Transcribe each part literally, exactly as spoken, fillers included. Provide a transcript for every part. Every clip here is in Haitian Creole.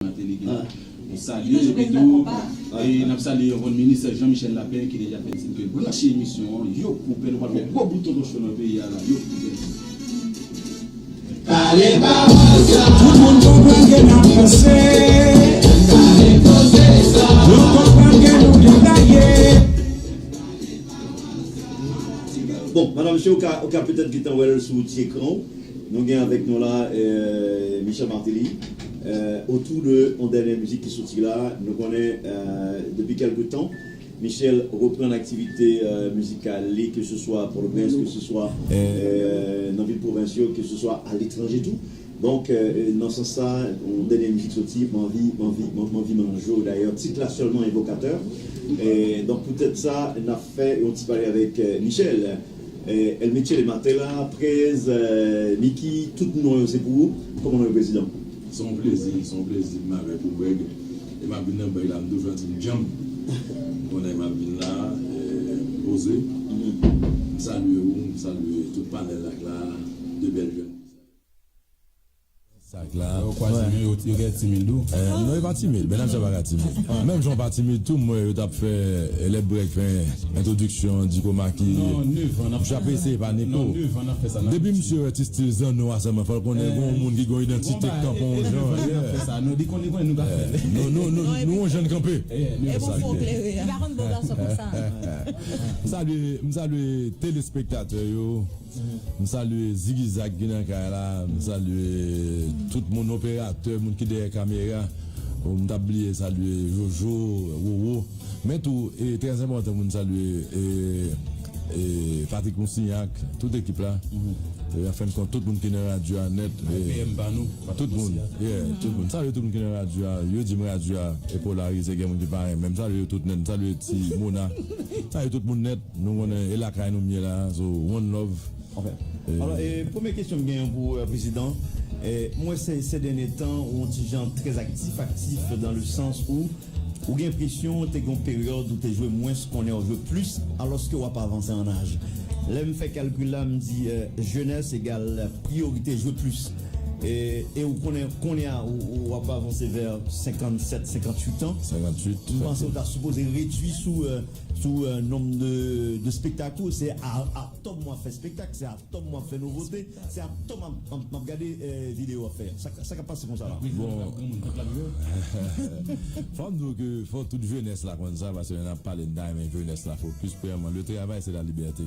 Martelly ki la. Nou salye, epi tou, e n ap salye yon bon minis Jean Michel Lapin ki deja fè n siy ke l branche emisyon an, yo pou pèl, nou pral fè gwo bout tonton cho nan peyi a la, yo pou pèl. Pale pawòl sa. Tout moun konprann ke n ap panse. Pale koze sa. Nou konprann ke nou detaye. Bon, madanm, mesye, ou ka, ou ka petèt gentan wè l sou ti ekran w. Nou gen avèk nou la, euh, Michel Martelly, euh, otou de yon dènye mizik ki soti la. Nou konnen, euh, depi kèlke tan, Michel reprann aktivite, euh, mizikal li, ke se swa Pòtoprens, ke se swa, euh, nan vil pwovens yo, ke se swa aletranje tou. Donk, euh, nan sans sa, yon dènye mizik soti, m anvi, m anvi, m anvi manje w. Dayè, tit la sèlman evokatè. E, donk, poutèt sa, n ap fè yon ti pale avèk, euh, Michel. Eh, El Michele Matela, Prez, eh, Mickey, tout non yo se pou ou. Kòman nou ye, prezidan? Se yon plezi, se yon plezi pou m avèk ou, Greg. E m ap vin nan bèk la, m toujou anti m djanm. M konnen m ap vin la, eh, m poze. M salye ou, m salye tout panèl la k la, de bèl jèn. Sa k la. Yo kwaze men yo, yo gen timid tou. Eh, non, yo pa timid. Menaj sa pa ka timid. Menm jan w pa timid tou, mwen, yo t ap fè, eh, lè Brèk fè entwodiksyon Diko Maki. Non, nèf an n ap fè sa. Misye ap eseye pa Niko. Non, nèf an n ap fè sa. Depi misye wè ti stil zanno a sèlman, fò l konnen gon moun ki gon idantite k kanpe yon jan. Nèf an n ap fè sa. Non, li konn, li konnen nou ka fè. Non, non, non, nou yon jèn kanpe. E pou fò klere a. Li pa konn bon gason konsa. M salye, m salye telespektatè yo. M salye Zigizag ki nan kay la, m salye tout moun, operatè, moun ki dèyè kamera. Bon, m t ap bliye salye Jojo, Roro. Men tou, e trè enpòtan pou n salye, e, e Patrick Moussignac, tout ekip la. E anfendkont, tout moun ki nan radyo a nèt. E, P M pa nou, tout moun, yeah, tout moun. Salye tout moun ki nan radyo a. Yo di m radyo a e polarize, gen moun ki pa renmen. M salye yo tout nèt. M salye Ti Mona. M salye tout moun nèt. Nou konnen e lakay nou m ye la, so one love. Ok. Alò, e, premye kesyon m genyen pou, e, prezidan, e, m wè se, se dènye tan ou yon ti jan trè aktif, aktif dans le sens où ou gen enpresyon te gen yon peryòd ou te jwe mwens konnen w jwe plis, alòske w ap avanse an aj. Lè m fè kalkil la, m di, e, jenès egal priyorite jwe plis. E, e ou konnen, konnen a, ou, ou ap avanse vè senkannsèt, senkantuit an. Senkantuit. M panse ou ta sipoze redui sou, e, sou, e, nonb de, de spektak ou. Se a, a tòm w ap fè spektak, se a tòm w ap fè nouvote, se a tòm m ap, m ap, m ap gade, e, videyo w ap fè. Sa, sa k ap pase konsa la? Bon. Fò m di w ke fò tout jenès la konn sa, paske lè n ap pale, n ta renmen jenès la fokis, premyèman, le travail, c'est la liberté.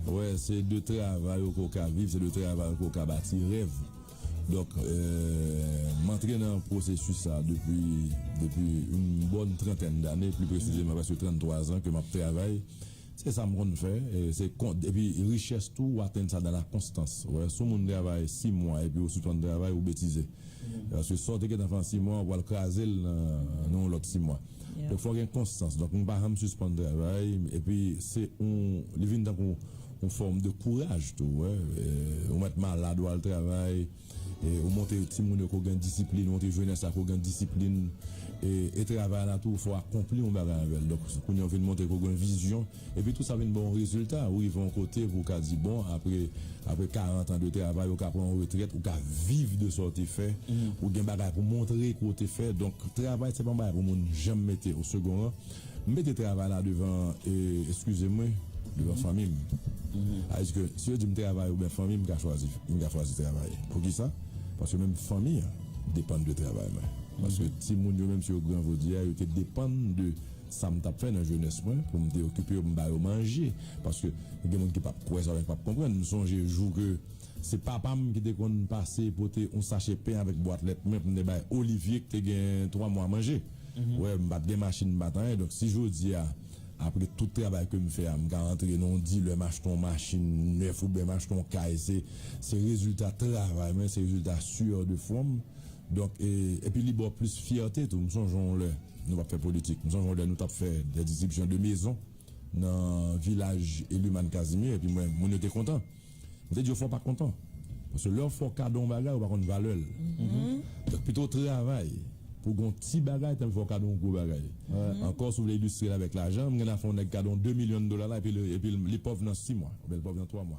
Wè, se de travay ou ke w ka viv, se de travay ou ke w ka bati rèv. Donk, e, m antre nan pwosesis sa depi, depi yon bòn trantèn dane, pli presizeman prèske tranntwa zan ke m ap travay. Se sa m konn fè, e, se kon-, epi richès tou, w atenn sa dans la constance. Wè, si yon moun travay sis mwa epi ou sispann travay, ou betize. Paske sa w te gentan fè an sis mwa, ou pral kraze l nan, nan yon lòt sis mwa. Donk, fò w gen konstans. Donk, m pa janm sispann travay. Epi, se yon, li vin tankou yon fòm de kouraj tou, wè. E, ou mèt malad, ou al travay. E, ou montre timoun yo ke w gen disiplin, ou montre jenès la ke w gen disiplin. E, e travay la tou, fò w akonpli yon bagay avè l. Donk, kounye a w vin montre ke w gen vizyon. Epi tou sa vin ba w yon rezilta. Ou rive yon kote pou w ka di, bon, apre, apre karant an de travay, ou ka pran yon retrèt, ou ka viv de sa w te fè, ou gen bagay pou montre ke w te fè. Donk, travay, se pa yon bagay pou moun janm mete o segon ran. M mete travay la devan, e, eskize mwen, devan fanmi m. Sa vle di ke si yo di m travay oubyen fanmi, m ka chwazi, m ka chwazi travay. Poukisa? Paske menm fanmi an depann de travay mwen. Paske timoun yo, menm si yo gran jodi a, yo te depann de sa m t ap fè nan jenès mwen, pou m te okipe yo, m ba yo manje. Paske gen moun ki p ap kwè sa, ki p ap konprann. M sonje jou ke se papa m ki te konn pase pote yon sache pen avèk bwat lèt mwen pou m te bay Olivier ki te gen twa mwa manje. Wè, m pa t gen machin, m pa t anyen. Donk, si jodi a, apre tout travay ke m fè a, m ka antre nan yon dilè, m achte yon machin nèf oubyen m achte yon kay, se, se rezilta travay mwen, se rezilta sueur de front m. Donk, e, epi li ba w plis fyète tou. M sonje yon lè, nou p ap fè politik, m sonje yon lè nou t ap fè de distribisyon de mezon nan vilaj Eliman Casimir, epi mwen, moun yo te kontan. M te di yo, fò w pa kontan. Paske lè w fè w kado yon bagay, ou pa konn valè l. Donk, pito w travay pou w gen yon ti bagay, tanpri fò w kado yon gwo bagay. Ankò, si w vle ilistre l avèk lajan, m gentan fè yon nèg kado yon de milyon dola la, epi li, epi li pòv nan sis mwa, oubyen li pòv nan twa mwa.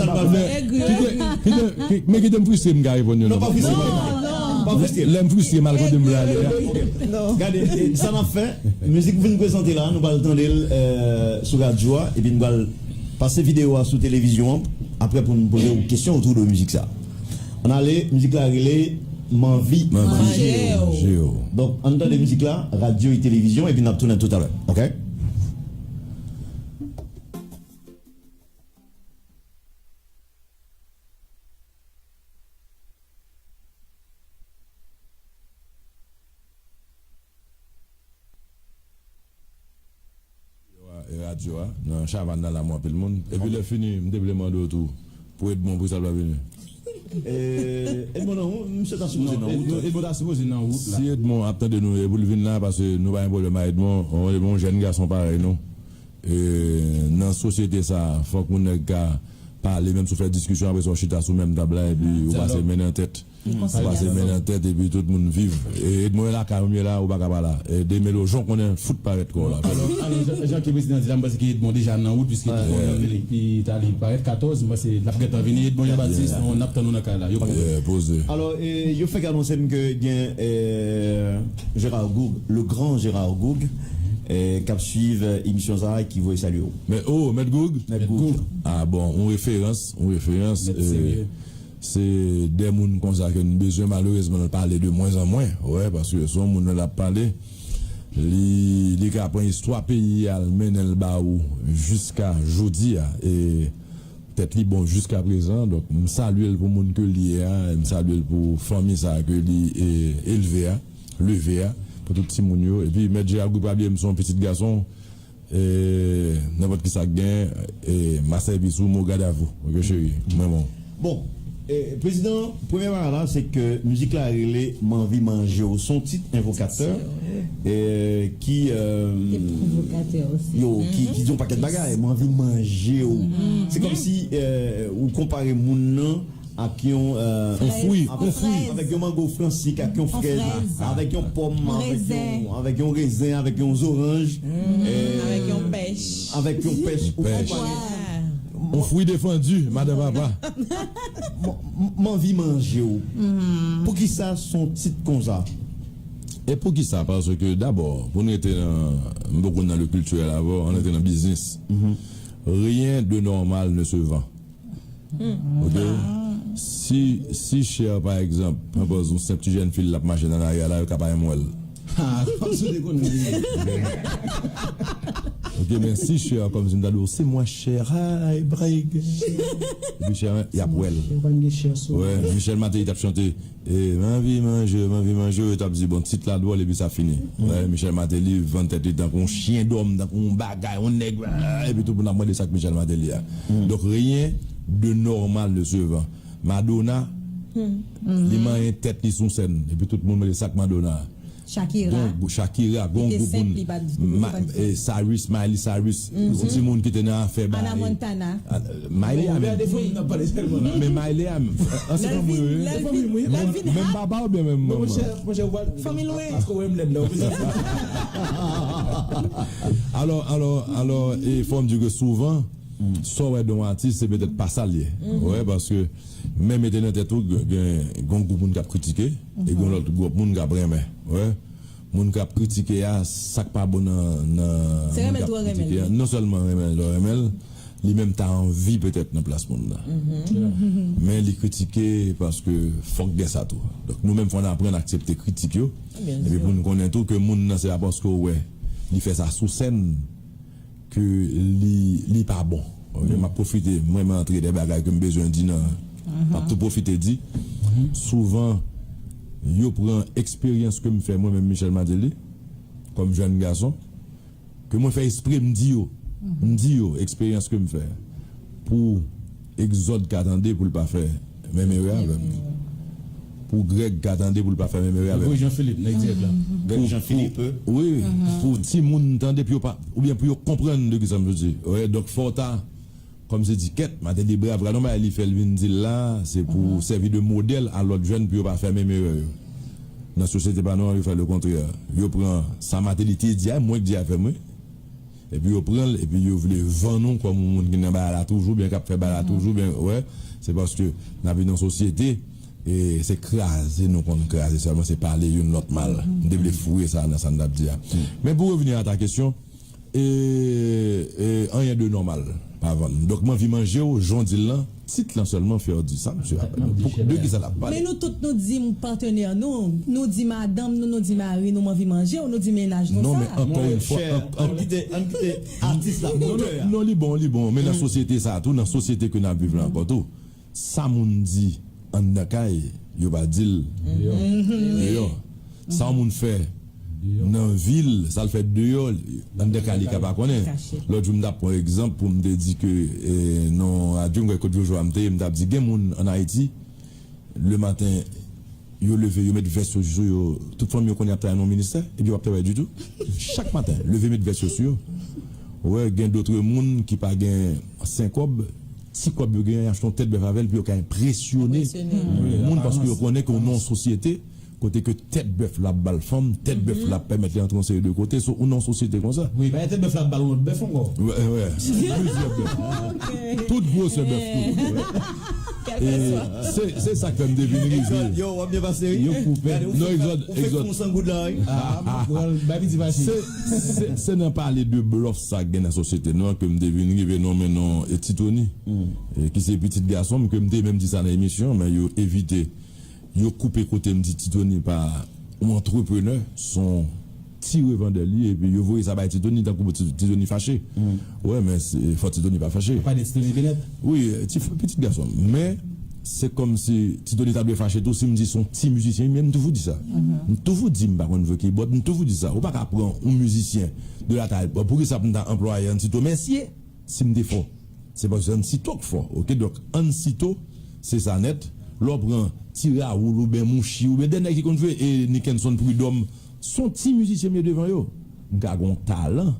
sa nou pral fè. Kite, kite, men kite m fristre, m ka reponn yo. Non, pa fristre. Pa fristre. Lè m fristre, m al kote m vle ale a. Gade, e, sa n ap fè, mizik vin prezante la, nou pral tande l, e, sou radyo a, epi nou pral pase videyo a sou televizyon an, apre pou n poze w kesyon otou de mizik sa. Ann ale, mizik la rele M anvi manje w. Donk, ann tande mizik la, radyo e televizyon, epi n ap tounen toutalè. Oke? Radyo a, nan Chavann nan, la mwen anpil moun. Epi lè fini, m te vle mande w tou, pou Edmond, pou sa l pa vini. Edmond nan wout, misye ta sipoze nan wout. Edmond ta sipoze nan wout la. Si Edmond ap tande nou, e pou l vin la, paske nou pa gen pwoblèm a Edmond. Yon, yon jèn gason parèy nou. E, nan sosyete sa, fòk moun nèg ka pale, menm si w fè diskisyon, apre sa w chita sou menm tab la, epi ou pase men nan tèt. Ou pase men nan tèt epi tout moun viv. E Edmond lakay ou ye la, ou pa ka pa la. E Demelo, jan w konnen, fout parèt kò w la. Alò, alò, jan, jan ke prezidan di la, m panse ke Edmond deja nan wout, piske tout moun antre, li, li ta li parèt katòz, m panse l ap gentan vini. Edmond Jean Baptiste, nou, n ap tann ou nan kay la. Yo pa gen. Poze. Alò, e, yo fèk anonse m ke gen, e, Gérard Gourgue, le grand Gérard Gourgue, e, k ap swiv, e, emisyon sa a, ki voye salye w. Men, oh, Mèt Gourgue? Mèt Gourgue. Ah bon, yon referans, yon referans. Mèt serye. Se de moun konsa ke n bezwen, malerezman, l pale de mwens an mwens. Wè, paske se yon moun lè l ap pale, li, li ka pran istwa peyi a, l mennen l ba ou jiska jodi a. E tèt li bon jiska prezan. Donk, m salye l pou moun ke l ye a, e m salye l pou fanmi sa ke li, e, elve a, leve a, pou tout timoun yo. Epi, Mèt Gérard Gourgue, pa bliye m se yon pitit gason, e, nenpòt ki sa k gen, e, m a sèvis ou, m o gad a vou. Oke, cheri, m renmen w. Bon, e, prezidan, premye bagay la, se ke mizik la rele M anvi manje w. Se yon tit envokatè, e, ki, e, yo, ki, ki di yon pakèt bagay. M anvi manje w. Se kòmsi, e, ou konpare moun nan ak yon, e, yon fwi, avèk, yon fwi, avèk yon mango fransik, ak yon frèz, avèk yon pòm, avèk yon, avèk yon rezen, avèk yon zoranj, e, avèk yon pèch. Avèk yon pèch. Yon pèch. Yon fwi defandi, madan papa. M, m, m anvi manje w. Poukisa se yon tit konsa? E poukisa? Paske dabò, pou n rete nan, m poko nan le kiltirèl avè w, ann rete nan biznis. Rien de normal ne se vend. Ok? Si, si Cher, pa egzanp, pran pòz yon senp ti jèn fi l ap mache nan lari a la, yo ka pa janm wè l. Ah, kòmsi w te konnen. Ok, men si Cher, kòmsi m ta di w, se mwen Cher, ay, brig. Epi Cher, y ap wè l. Wè, Michel Martelly t ap chante, E, m anvi manje, m anvi manje, yo t ap di, bon, tit la dwòl, epi sa fini. Wè, Michel Martelly vann tèt li tankou yon chyen dòm, tankou yon bagay, yon nèg, ah, epi tout moun ap mande sa k Michel Martelly a. Donk, rien de normal ne se vend. Madonna, li manyen tèt li sou sèn, epi tout moun mande sa k Madonna a. Shakira. Gon, Shakira, gon gwoup moun. Li te senp, li pa t, li pa t senp. Cyrus, Miley Cyrus, yon timoun ki te nan afè ba Hannah Montana. Miley a menm. Men Miley a menm. An se fanmi wi. Menm papa oubyen menm manman? Fanmi lwen. Alò, alò, alò, e fò m di ke souvan, sa w wè de yon atis, se petèt pa sa l ye. Wè, paske menm mete nan tèt ou, gen, gen yon gwoup moun k ap kritike, e gen lòt gwoup moun k ap renmen. Wè. Moun k ap kritike a, sa k pa bon nan, nan moun k ap kritike a, non sèlman renmen l, lè w renmen l, li menm ta anvi petèt nan plas moun nan. Men li kritike paske fòk gen sa tou. Donk nou menm fò n aprann aksepte kritik yo. Epi pou n konnen tou ke moun nan se pa paske w wè li fè sa sou sèn ke li, li pa bon. Ok, m ap pwofite, mwen, m antre de bagay ke m bezwen di nan, m ap tou pwofite di. Souvan, yo pran eksperyans ke m fè, mwen menm, Michel Martelly, kòm jèn gason, ke mwen fè espre m di yo, m di yo eksperyans ke m fè pou Egzòd ka tande pou l pa fè menm erè avè m. Pou Grèg ka tande pou l pa fè menm erè avè m. Grèg Jean Philippe, nèg dirèk la. Grèg Jean Philippe. Wi, pou timoun tande, pou yo pa, oubyen pou yo konprann de kisa m sot di. Wi, donk fò w ta, kòm se di kèt, Martelly brav, gade yon bagay li fè l vin di l la, se pou sèvi de modèl a lòt jèn pou yo pa fè menm erè yo. Nan sosyete pa nou an, yo fè lekontrè. Yo pran sa Martelly te di a, mwen k di afè m wi. Epi yo pran l, epi yo vle vann ou kòm yon moun ki nan bagay la toujou, byen k ap fè bagay la toujou, byen, wè, se paske n ap viv nan sosyete, e se kraze nou konn kraze sèlman, se pale youn lòt mal. M te vle foure sa nan sa n t ap di a. Men pou revni a ta kesyon, e, e, anyen de nòmal pa vann. Donk, m anvi manje w, jan w di l lan, tit lan sèlman fè w di sa, mesye. De kisa l ap pale? Men nou tout nou di m patnè nou, nou di madanm nou, nou di mari nou, m anvi manje w, nou di mennaj nou sa. Non, men ankò yon fwa, an, an, ann kite, ann kite atis la, non, non, non, li bon, li bon. Men nan sosyete sa a tou, nan sosyete ke n ap viv la ankò tou, sa moun di anndan kay, yo pa di l deyò. Sa yon moun fè nan vil, sa l fè deyò, anndan kay li ka pa konnen. Lòt jou, m t ap pran egzanp pou m te di ke, e, nan radyo, m kwè kot Jojo a m te ye, m t ap di, gen moun ann Ayiti, le maten, yo leve, yo met vès yo sou yo, tout fanmi yo konnen y ap travay nan yon ministè, epi yo p ap travay ditou. Chak maten, leve met vès yo sou yo. Ou wè, gen dòt moun ki pa gen senkòb, ti kòb yo genyen, y achte yon tèt bèf avè l pou yo ka enpresyone moun, paske yo konnen ke w nan yon sosyete kote ke tèt bèf la ap ba l fanm, tèt bèf la ap pèmèt li antre yon seri de kote, so ou nan yon sosyete konsa. Wi, bagay tèt bèf la ap ba l yon lòt bèf ankò. Wè, wè. Plizyè bèf. Tout gwosè bèf tou. E se, se sa k fè m te vin rive. Yo, w ap byen pase, wi. Yo koupe. Gade, ou Non, fè, Egzòd, ou fè Egzòd. Fon san goud la, wi. Ah, ah, ah. Pral bay piti fache. Se, se, se nan pale de blòf sa k gen nan sosyete nou an ke m te vin rive nonmen non e Ti Tony, e ki se pitit gason m, ke m te menm di sa nan emisyon, men yo evite, yo koupe kote m di Ti Tony pa yon antreprenè, se yon ti revandè li, epi yo voye sa bay Ti Tony tankou Ti, Ti Tony fache. Wè, men se, fò Ti Tony pa fache. Ou pale de Ti Tony Bennett? Wi, ti, pitit gason m. Men, se kòmsi Ti Tony ta dwe fache tou si m di se yon ti mizisyen, men m toujou di sa. M toujou di m pa konn jwe kibòd, m toujou di sa. Ou pa ka pran yon mizisyen de la taille, bon, poukisa pou m ta anplwaye Ansito? Mèsi, si m te fò. Se paske Ansito k fò, oke? Donk, Ansito, se sa nèt. Lè w pran Ti Raoul oubyen Mouchi, oubyen de nèg ki konn jwe, e Nickenson Prud'homme, se yon ti mizisyen m ye devan yo. M ka gen yon talan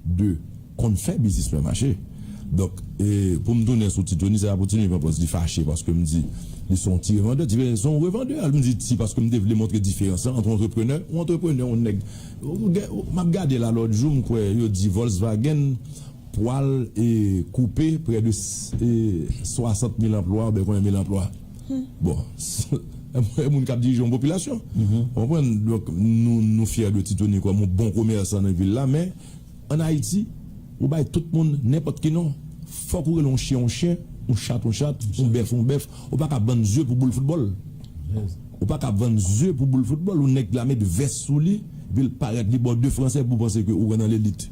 de konn fè biznis mwen mache. Donk, e, pou m tounen sou Ti Tony, se pa pou Ti Tony pran pòz li fache paske m di li se yon ti revandè. Ti, se yon revandè. M di ti paske m te vle montre diferans lan ant yon antreprenè, yon antreprenè, yon nèg. M ap gade la lòt jou, m kwè yo di Volkswagen pwal e koupe prè de s- e swasant mil anplwa oubyen konbyen mil anplwa. Bon, e moun k ap dirije yon popilasyon. Ou konprann? Donk, nou, nou fyè de Ti Tony kòm yon bon komèsan nan vil la, men ann Ayiti, ou bay tout moun nenpòt ki non. Fòk ou rele yon chen yon chen, yon chat yon chat, yon bèf yon bèf. Ou pa ka vann zye pou boul foutbòl. Ou pa ka vann zye pou boul foutbòl. Yon nèg la met vès sou li, epi l parèt li ba w de fransè pou w panse ke ou nan lelit.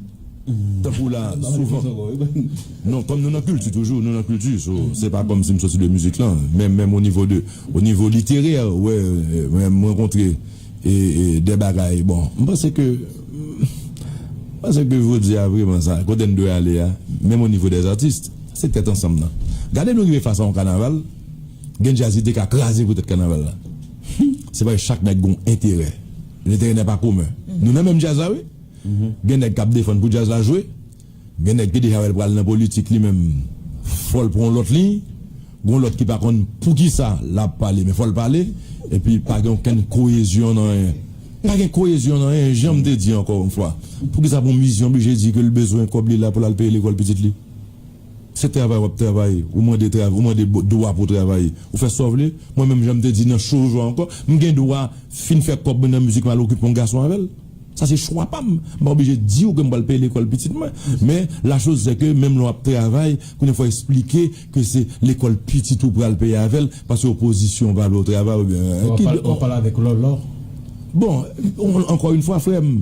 Tankou la, souvan. Non, kòm nou nan kilti toujou, nou nan kilti, so, se pa kòmsi m soti de mizik lan, men menm o nivo de, o nivo literè, wè, mwen rankontre e, e, de bagay. Bon, m panse ke, m panse ke jodi a, vreman sa, kote n dwe ale a, menm o nivo dè zatis, se tèt ansanm nan. Gade nou rive fas a yon kanaval, gen djaz ki te ka kraze poutèt kanaval la. Se paske chak nèg gen yon enterè. L'intérêt n'est pas commun. Nou nan menm djaz la, wi. Gen nèg k ap defann pou djaz la jwe, gen nèg ki deja wè l pral nan politik li menm, fò l pran yon lòt liy. Gen yon lòt ki pa konn poukisa l ap pale, men fò l pale. Epi pa gen okenn koyezyon nan anyen. Pa gen koyezyon nan anyen, jan m te di ankò yon fwa. Poukisa pou yon mizisyen oblije di ke l bezwen kòb li la pou l al peye lekòl pitit li? Se travay w ap travay, ou mande travay, ou mande dwa pou w travay. Ou fè sa w vle. Mwen menm, jan m te di nan show jodi a ankò, m gen dwa fin fè kòb mwen nan mizik, m al okipe yon gason avè l. Sa se chwa pa m. M pa oblije di w ke m pral peye lekòl pitit mwen. Men, la chose c'est que, menm lè w ap travay, kounye a fò w eksplike ke se lekòl pitit ou pral peye avè l, paske opozisyon pa vle w travay, oubyen, w ap pale avèk lòlò. Bon, ankò yon fwa, frè m,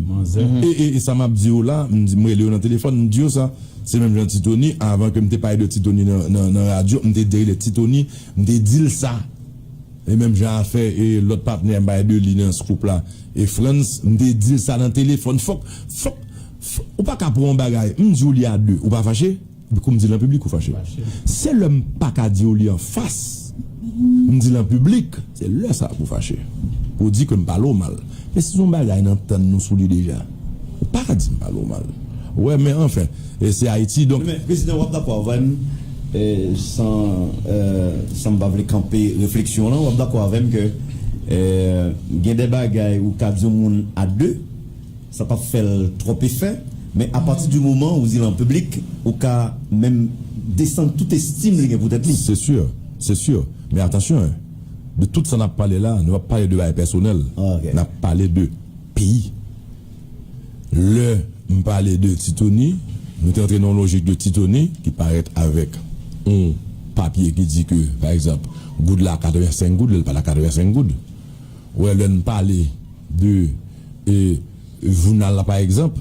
e, e, e sa m ap di w la, m di, m rele yo nan telefòn, m di yo sa. Se menm jan Ti Tony, avan ke m te pale de Ti Tony nan, nan, nan radyo, m te di de Ti Tony, m te di l sa. E menm jan afè e lòt patnè m pale de li nan Scoop la, e Frantz, m te di l sa nan telefòn. Fòk, fòk, fòk, ou pa ka pran yon bagay, m di w li a de, ou pa fache? Kou m di l an piblik, ou fache. Se lè m pa ka di w li anfas, m di l an piblik, se lè sa pou fache. Pou w di ke m pale w mal. Men si se yon bagay n antann nou sou li deja, ou pa ka di m pale w mal. Ou wè, men anfen, e se Ayiti, donk. Men, Prezidan, w ap dakò avè m, e, san, e, san m pa vle kanpe refleksyon w lan, w ap dakò avè m ke, e, gen de bagay ou ka di yon moun a de, sa p ap fè l twòp efè, men apati di moman ou di l an piblik, ou ka menm desann tout estim li gen pou tèt li. Se si, se si. Men atansyon, en, de tout sa n ap pale la, nou p ap pale de bagay pèsonèl. N ap pale de peyi. Lè m pale de Ti Tony, nou te antre nan yon lojik de Ti Tony ki parèt avèk yon papye ki di ke, pa egzanp, goud la katrevensenk goud, lè l pa la katrevensenk goud. Wè, lè n pale de, e, jounal la, pa egzanp,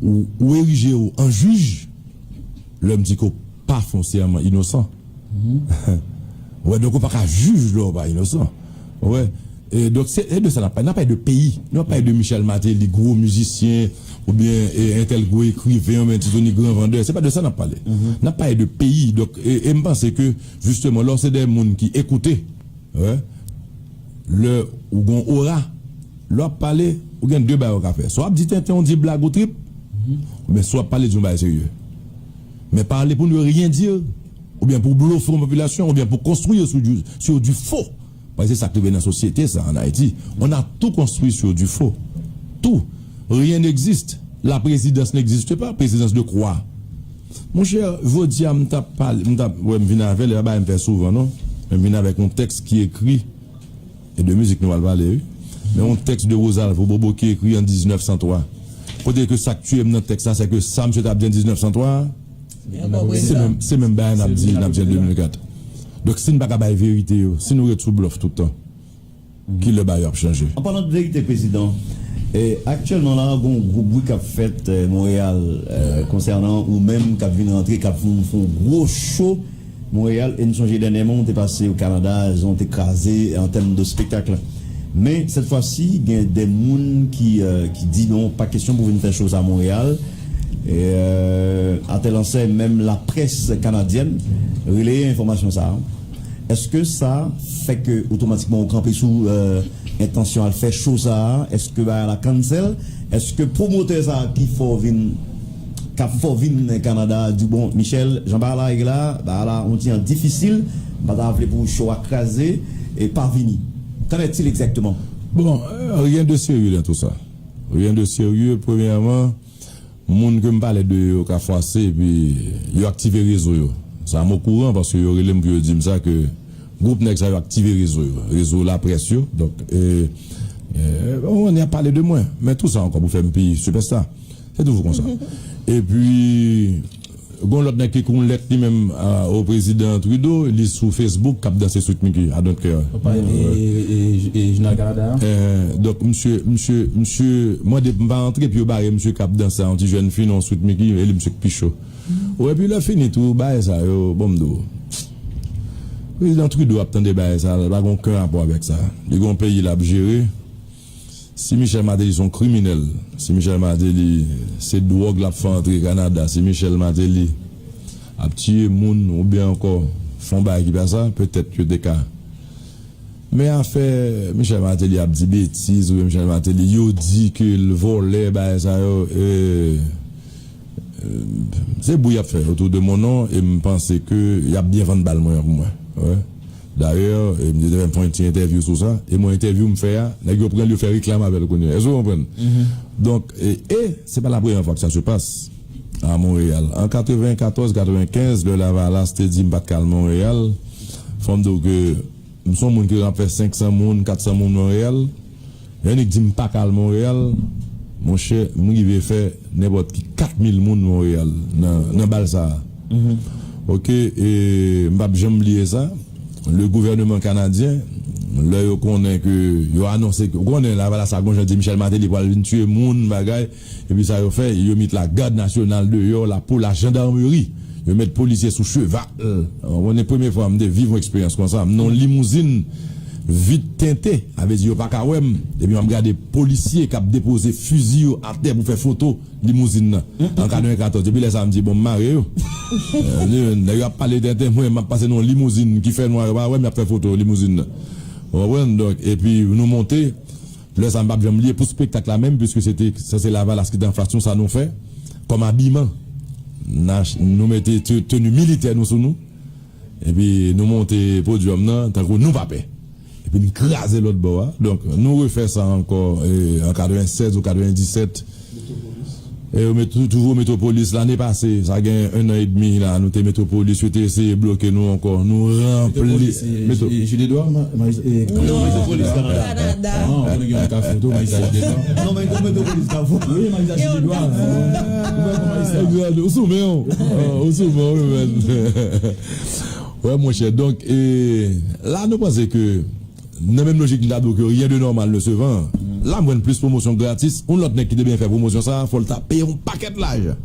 ou, ou erije w an jij, lè m di ke w pa fonsèman inosan. Wè, donk ou pa ka jij lè w pa inosan. Wè, e, donk se, se de sa n ap pale. N ap pale de peyi. Nou ap pale de Michel Martelly, gwo mizisyen, oubyen, e, entèl gwo ekriven, oubyen Ti Tony gran vandè. Se pa de sa n ap pale. N ap pale de peyi. Donk, e, e m panse ke, jisteman, lè w se de moun ki ekoute, wè, lè ou gen yon ora, lè w ap pale, ou gen de bagay ou ka fè. Swa w ap di tenten, ou di blag ou trip, oubyen swa w ap pale di yon bagay serye. Mais parler pour ne rien dire, oubyen pou blofe yon popilasyon, oubyen pou konstwi yo sou du, sur du faux. Paske se sa k rive nan sosyete sa an Ayiti. On a tout construit sur du faux. Tout. Rien n'existe. La présidence n'existe pas. Présidence de quoi? Monchè, jodi a m t ap pale, m t ap, wè, m vin avè l, e pa bagay m fè souvan, non. Men m vin avèk yon tèks ki ekri, e de mizik nou pral pale, wi. Men yon tèks de Rosalvo Bobo ki ekri an diznèf san twa. Kote ke sa k tiye m nan tèks la, se ke sa misye t ap di an diznèf san twa a, se menm, se menm bagay n ap di, n ap di an de mil kat. Donk, si n pa ka bay verite yo, si nou ret sou blòf tout tan, ki lè bagay yo ap chanje? An palan de verite, prezidan, eh, aktyèlman la, gon gwo bri k ap fèt, eh, Monreyal, eh, konsènan ou menm k ap vin rantre, k ap vin fè yon gwo cho Monreyal, e n sonje dènyèman ou te pase o Kanada, jan w te kraze an tèm de spektak. Men, sèt fwa si, gen de moun ki, eh, ki di non, pa kesyon pou vin fè cho sa Monreyal. E, eh, atèlansè, menm laprès kanadyèn releye enfòmasyon sa a. Èske sa fè ke otomatikman ou kanpe sou, eh, entansyon al fè cho sa a? Èske bagay la cancel? Èske pwomotè sa a ki fè w vin, k ap fè w vin Kanada a di, bon, Michel, jan bagay la ye la, bagay la yon ti jan difisil, m pa ta vle pou cho a kraze, e pa vini? Qu'en est-il exactement? Bon, euh, rien de sérieux dans tout ça. Rien de sérieux, premyèman, moun ke m pale de yo ka fwase, epi yo aktive rezo yo. Sa m okouran, paske yo rele m pou yo di m sa, ke gwoup nèg sa yo aktive rezo yo, rezo laprès yo. Donk, e, e, bon, y a pale de mwen. Men tou sa ankò pou fè m pi sipèsta. Se toujou konsa. Epi, gon lòt nèg ki ekri yon lèt li menm a, o prezidan Trudeau, li sou Facebook, k ap danse Sweet Mickey, I don't care. Ou pale de, e, e, e, jounal Kanada a? Eh, donk, misye, misye, misye, mande m pa antre, epi yo bare misye k ap danse a, yon ti jèn fi, non, Sweet Mickey, e li misye k pi cho. Ou, epi lè fini tou, bagay sa yo, bon, m di w. Prezidan Trudeau ap tande bagay sa, li pa gen okenn rapò avèk sa. Li gen yon peyi l ap jere. Si Michel Martelly se yon kriminèl, si Michel Martelly se dwòg l ap fè antre Kanada, si Michel Martelly ap tiye moun oubyen ankò fè yon bagay ki pa sa, petèt yo te ka. Men afè Michel Martelly ap di betiz oubyen Michel Martelly, yo di ke l vòlè, bagay sa yo, e, e, se bri y ap fè otou de mon non, e m panse ke y ap byen vann bal mwen an pou mwen. Wi. Dayè, e, m te fè yon ti entèvyou sou sa, e mwen entèvyou m fè a, nèg yo pran l, yo fè reklame avè l kounye a. Èske w konprann? Donk, e, e se pa la premyè fwa ke sa se pase a Monreyal. An katrevenkatòz, katrevenkenz, lè Lavalas te di m pa t ka al Monreyal, fò m di w ke m se yon moun ki ap fè senk san moun, kat san moun Monreyal. Annik di m pa ka al Monreyal, monchè, m rive fè nenpòt ki kat mil moun Monreyal nan, nan bal sa a. Oke, e m p ap janm bliye sa. Le gouvèneman kanadyen, lè yo konnen ke yo anonse, ou konnen Lavalas la gon jan di Michel Martelly pral vin tiye moun, bagay, epi sa yo fè, yo met lagad nasyonal deyò, lapo, lajandarmeri. Yo met polisye sou cheval. Ou konnen premye fwa m te viv yon eksperyans konsa. M nan yon limouzin vit tente, sa vle di yo pa ka wè m. Epi m ap gade polisye k ap depoze fizi yo atè pou fè foto limouzin nan. An katrevenkatòz, depi lè sa a m di, bon, m mare yo. Eh, nèg yo ap pale tenten mwen, m ap pase nan yon limouzin ki fè nwa, yo pa wè m, y ap fè foto limouzin nan. Ou konprann? Donk, epi nou monte. Lè sa a m p ap janm bliye pou spektak la menm, piske se te, sa se Lavalas ki te anfas nou, sa nou fè kòm abiman. N ach-, nou mete te-, teni militè nou sou nou. Epi nou monte podyòm nan tankou nou pa pè. Epi n kraze lòt bò a. Donk, nou refè sa ankò, e, an katrevensèz ou katrevendiset. E yo met, tou-, toujou Metropolis. Lane pase, sa gen ennan edmi la, nou te Metropolis, yo te eseye bloke nou ankò. Nou ranpli. Metropolis, e, Metro- e, Jil Edwa, ma-, majis-, e, Non, Metropolis Kanada. Kanada. Ah, ou konnen gen yon kafe tou, majistra Jil Edwa. Non, men Metropolis Kafou. Wi, majistra Jil Edwa. Ou wè kòman majistra. Egzak, ou sou men, ou. Ah, ou sou men, wi, men. Wè, monchè, donk, e, la, nou panse ke, nan menm lojik, m ta di w ke rien de normal ne se vend. La, m jwenn plis pwomosyon gratis. Yon lòt nèg ki te byen fè pwomosyon sa a, fò l ta peye yon pakèt lajan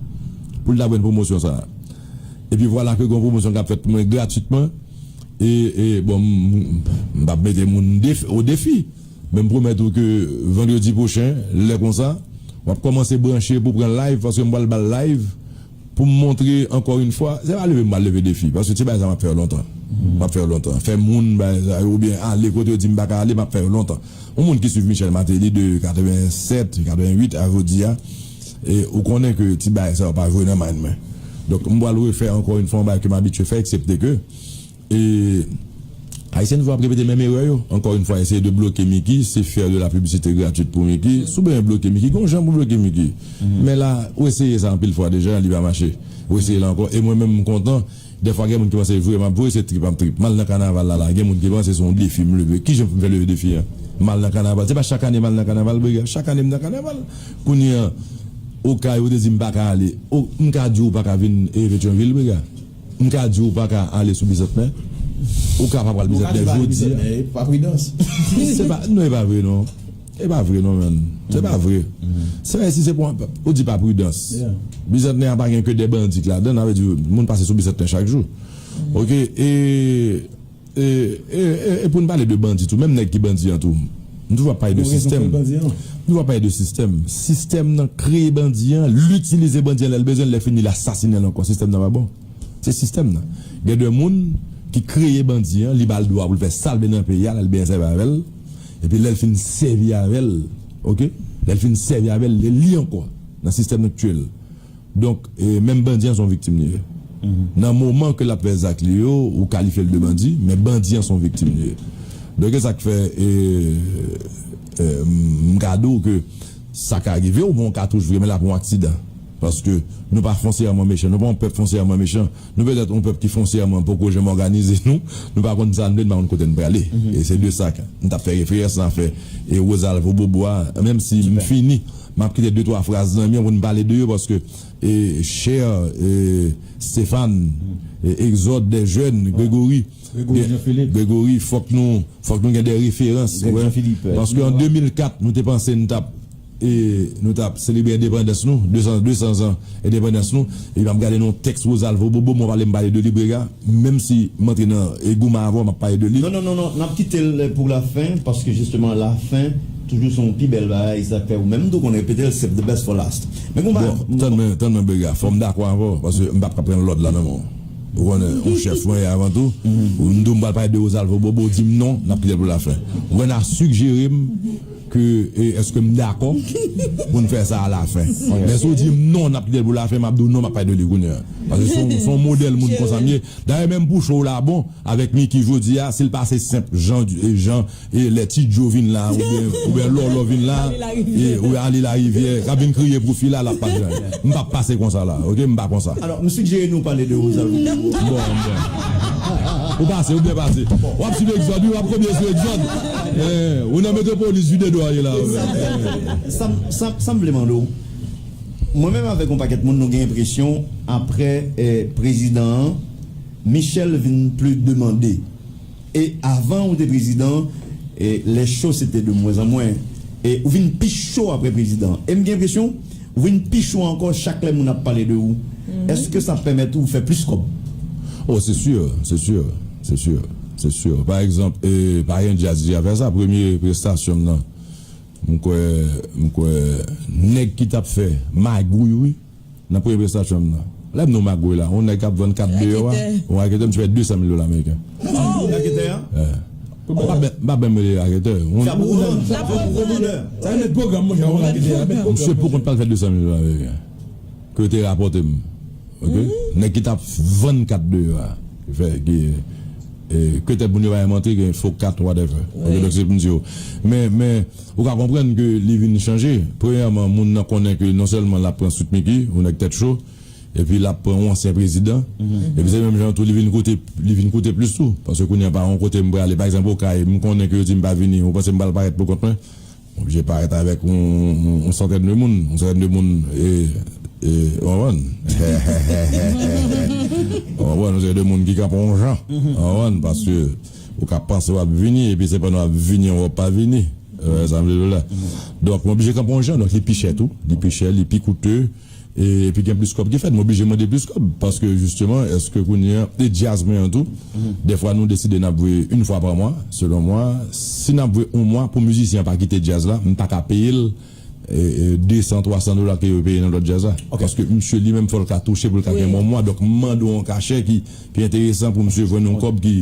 pou l ta jwenn pwomosyon sa a. Epi vwala ke gen yon pwomosyon k ap fèt pou mwen gratitman. E, e, bon, m, m, m p ap mete moun def-, o defi. Men m pwomèt ou ke vandredi pwochen, lè konsa, w ap kòmanse branche pou pran live, paske m pral ba l live pou m montre, ankò yon fwa, se pa leve m pral leve defi, paske ti bagay sa m ap fè yo lontan. M ap fè yo lontan. Fè moun bagay sa yo, oubyen ale kote yo di m pa ka ale, m ap fè yo lontan. Yon moun ki swiv Michel Martelly de katrevensèt, katrevenwit a jodi a, e ou konnen ke ti bagay sa yo pa jwe nan mind mwen. Donk, m pral refè ankò yon fwa yon bagay ke m abitye fè, eksepte ke, e, Ayisyen toujou ap repete menm erè yo. Encore une fois, essayer de bloquer Mickey, c'est faire de la publicité gratuite pour Mickey. Si w bezwen bloke Mickey, gen yon jan pou bloke Mickey. Men la, ou eseye sa anpil fwa deja, li pa mache. Ou eseye la ankò. E mwen menm, m kontan. Dèfwa, gen moun ki panse vre m ap vre, se trip m ap trip. M al nan kanaval la, la. Gen moun ki panse se yon defi m leve. Kijan pou m fè leve defi a? M al nan kanaval. Se pa chak ane m al nan kanaval, brega. Chak ane m nan kanaval. Kounye a, okay, ou te di m pa ka ale. O, m ka di ou pa ka vin, e, Petyonvil, brega. M ka di ou pa ka ale sou Bizantnè. Ou ka pa pral Bizantnè jodi a. Pa pridans. Se pa, non, e pa vre, non. E pa vre, non, man. Se pa vre. Se pa si se pou, ou di pa pridans. Bizantnè a pa gen ke de bandi k ladan, sa vle di, moun pase sou Bizantnè chak jou. Oke, e, e, e, e, e pou n pale de bandi tou, menm nèg ki bandi an tou, m toujou ap pale de sistèm. M toujou ap pale de sistèm. Sistèm nan kreye bandi an, l itilize bandi an lè l bezwen l, lè fini l asasinen l ankò. Sistèm nan pa bon. Se sistèm nan. Gen de moun ki kreye bandi an, li ba l dwa pou l fè sa l vle nan peyi a, lè l byen sèvi avè l. Epi lè l fin sèvi avè l, oke? Lè l fin sèvi avè l, li ankò nan sistèm aktyèl. Donk, e, menm bandi an se yon viktim li ye. Nan moman ke l ap fè zak li yo, ou kalifye l de bandi, men bandi an se yon viktim li ye. Donk, e sa k fè, e, e, m ka di w ke sa ka rive, ou pran yon katouch vre, men l ap yon aksidan. Paske nou pa fonsyèman mechan, nou pa yon pèp fonsyèman mechan. Nou petèt yon pèp ki fonsyèman poko janm òganize nou. Nou pa konn sa n vle, nou pa konn kote n prale. E se de sa ke m t ap fè referans nan afè e Rosalvo Bobo a, menm si m fini, m ap kite de twa fraz nan men pou n pale de yo, paske, e, chè, e, Stéphane, e, Exode des Jeunes, Grégory, Grégory Jean-Philippe. Grégory, fòk nou, fòk nou gen de referans, Greg Jean-Philippe, paske an de mil kat, nou te panse n t ap e nou t ap selebre endepandans nou, de san, de san zan endepandans nou, epi m ap gade nan yon tèks Rosalvo Bobo, mwen pale, m pale de li, brega, menm si m antre nan, e, goumen avè w, m ap pale de li. Non, non, non, non, n ap kite l pou lafen, paske jisteman, lafen, toujou se yon pi bèl bagay, sa k fè ou menm tou konn repete l, save the best for last. Men gon bagay. Bon, tann mwen, tann mwen, brega, fò m dakò avè w, paske m p ap ka pran lòd la nan men w. Ou konnen, yon chèf mwen ye avan tou. Ou m di w m pral pale de Rosalvo Bobo, ou di m non, n ap kite l pou lafen. Ou konn a sigjere m ke, e, èske m dakò pou n fè sa alafen. Men si w di m non, n ap kite l pou lafen, m ap di w non, m ap pale de li kounye a. Paske se yon, se yon modèl moun konsa m ye. Dayè, menm pou cho w la bon, avèk Mickey jodi a, si l pase senp jan, e, jan, e, lè Ti Djo vin la, oubyen, oubyen Lòlò vin la, e, oubyen Ale Larivyè, k ap vin kriye pou fi la, l ap pase. M p ap pase konsa la, oke? M pa konsa. Alò, m sigjere nou pale de Rosalvo. Bon, bon. Ou pase, ou byen pase. W ap swiv Egzòd, wi, w ap kopye sou Egzòd. Eh, ou nan Metwopolis, vide do a ye la. Sa m, sa m, sa m vle mande w. Mwen menm avèk yon pakèt moun, nou gen enpresyon, apre, eh, prezidan an, Michel vin pli demande. E avan ou te prezidan, e les choses c'était de moins en moins. E ou vin pi cho apre prezidan. E m gen enpresyon, ou vin pi cho ankò chak lè moun ap pale de ou. Èske sa pèmèt ou fè plis kòb? Oh, c'est sûr, c'est sûr, c'est sûr, c'est sûr. Pa egzanp, e, pa gen djaz ki ka fè sa. Premye prestasyon m nan, m kwè, m kwè, nèg ki t ap fè magouy, wi, nan premye prestasyon m nan. Lè m di w magouy la, yon nèg k ap vann kat deyò a, yon raketè, m te fè de san mil dola ameriken. Raketè a? Eh. M pa ben, m pa ben rele raketè. Yon... Sa pou ou vann. Sa pou ou vann. Sa vle di pwogram, monchè, yon raketè a, met pwogram. Misye poko t pral fè de san mil dola ameriken. Ke yo te rapòte m. Oke? Nèg ki t ap vann kat deyò a. Ki fè, ki, eh, ke tèt moun yo pa janm antre, gen fo kat, whatever. Oke, donk se pou m di yo. Men, men, ou ka konprann ke li vin chanje. Premyèman, moun nan konnen ke non sèlman l ap pran Sweet Micky, yon nèg tèt cho, epi l ap pran yon ansyen prezidan. Epi se menm jan tou, li vin koute, li vin koute plis tou. Paske kounye a pa yon kote m prale. Pa egzanp, Okay, m konnen ke yo di m pa vini, ou panse m pral parèt pou kont mwen? M oblije parèt avèk yon, yon, yon santèn de moun, yon santèn de moun, e, e, w konprann? W konprann, yon santèn de moun ki kanpe yon jan, w konprann? Paske ou ka panse w ap vini, epi se pandan w ap vini an w ap pa vini. Ou wè sa m vle di w la? Donk, m oblije kanpe yon jan, donk li pi chè tou, li pi chè, li pi koute, e, epi gen plis kòb ki fèt, m oblije mande plis kòb. Paske, jisteman, èske kounye a, e djaz mwen an tou, dèfwa nou deside n ap jwe yon fwa pa mwa, selon mwa, si n ap jwe yon mwa, pou mizisyen an pa kite djaz la, m pa ka peye l, e, e, de san, twa san dola ke yo peye nan lòt djaz la. Paske misye li menm, fò l ka touche pou l ka gen bon mwa. Donk, m mande w yon kachè ki pi enteresan pou misye jwenn yon kòb ki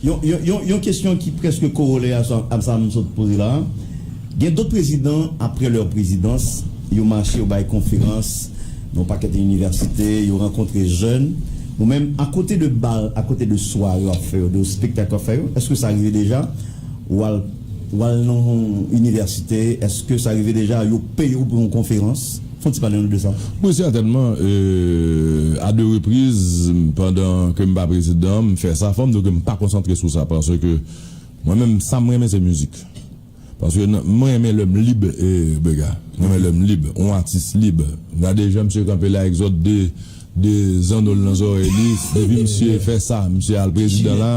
Yon, yon, yon, yon kesyon ki prèske kowolè a sa, a sa m sot poze la. Gen dòt prezidan, apre lè prezidans, yo mache, yo bay konferans, Nan yon pakèt inivèsite, yo rankontre jèn. Ou menm, akote de bal, akote de sware w ap fè yo, de espektak w ap fè yo, èske sa rive deja? Ou al, ou al nan yon inivèsite, èske sa rive deja? Yo peye w pou yon konferans? Fè yon ti pale nou de sa. Wi, sètènman. Euh, à deux reprises, pandan ke m pa prezidan, m fè sa. Fò m di w ke m pa konsantre sou sa, paske mwen menm, sa m renmen, se mizik. Paske nan, mwen renmen lè m lib, e, Bega. Mwen renmen lè m lib. On atis lib. Gade jan misye kanpe la, egzòt de, de zannòl nan zòrèy li. Depi misye fè sa, misye al prezidan la.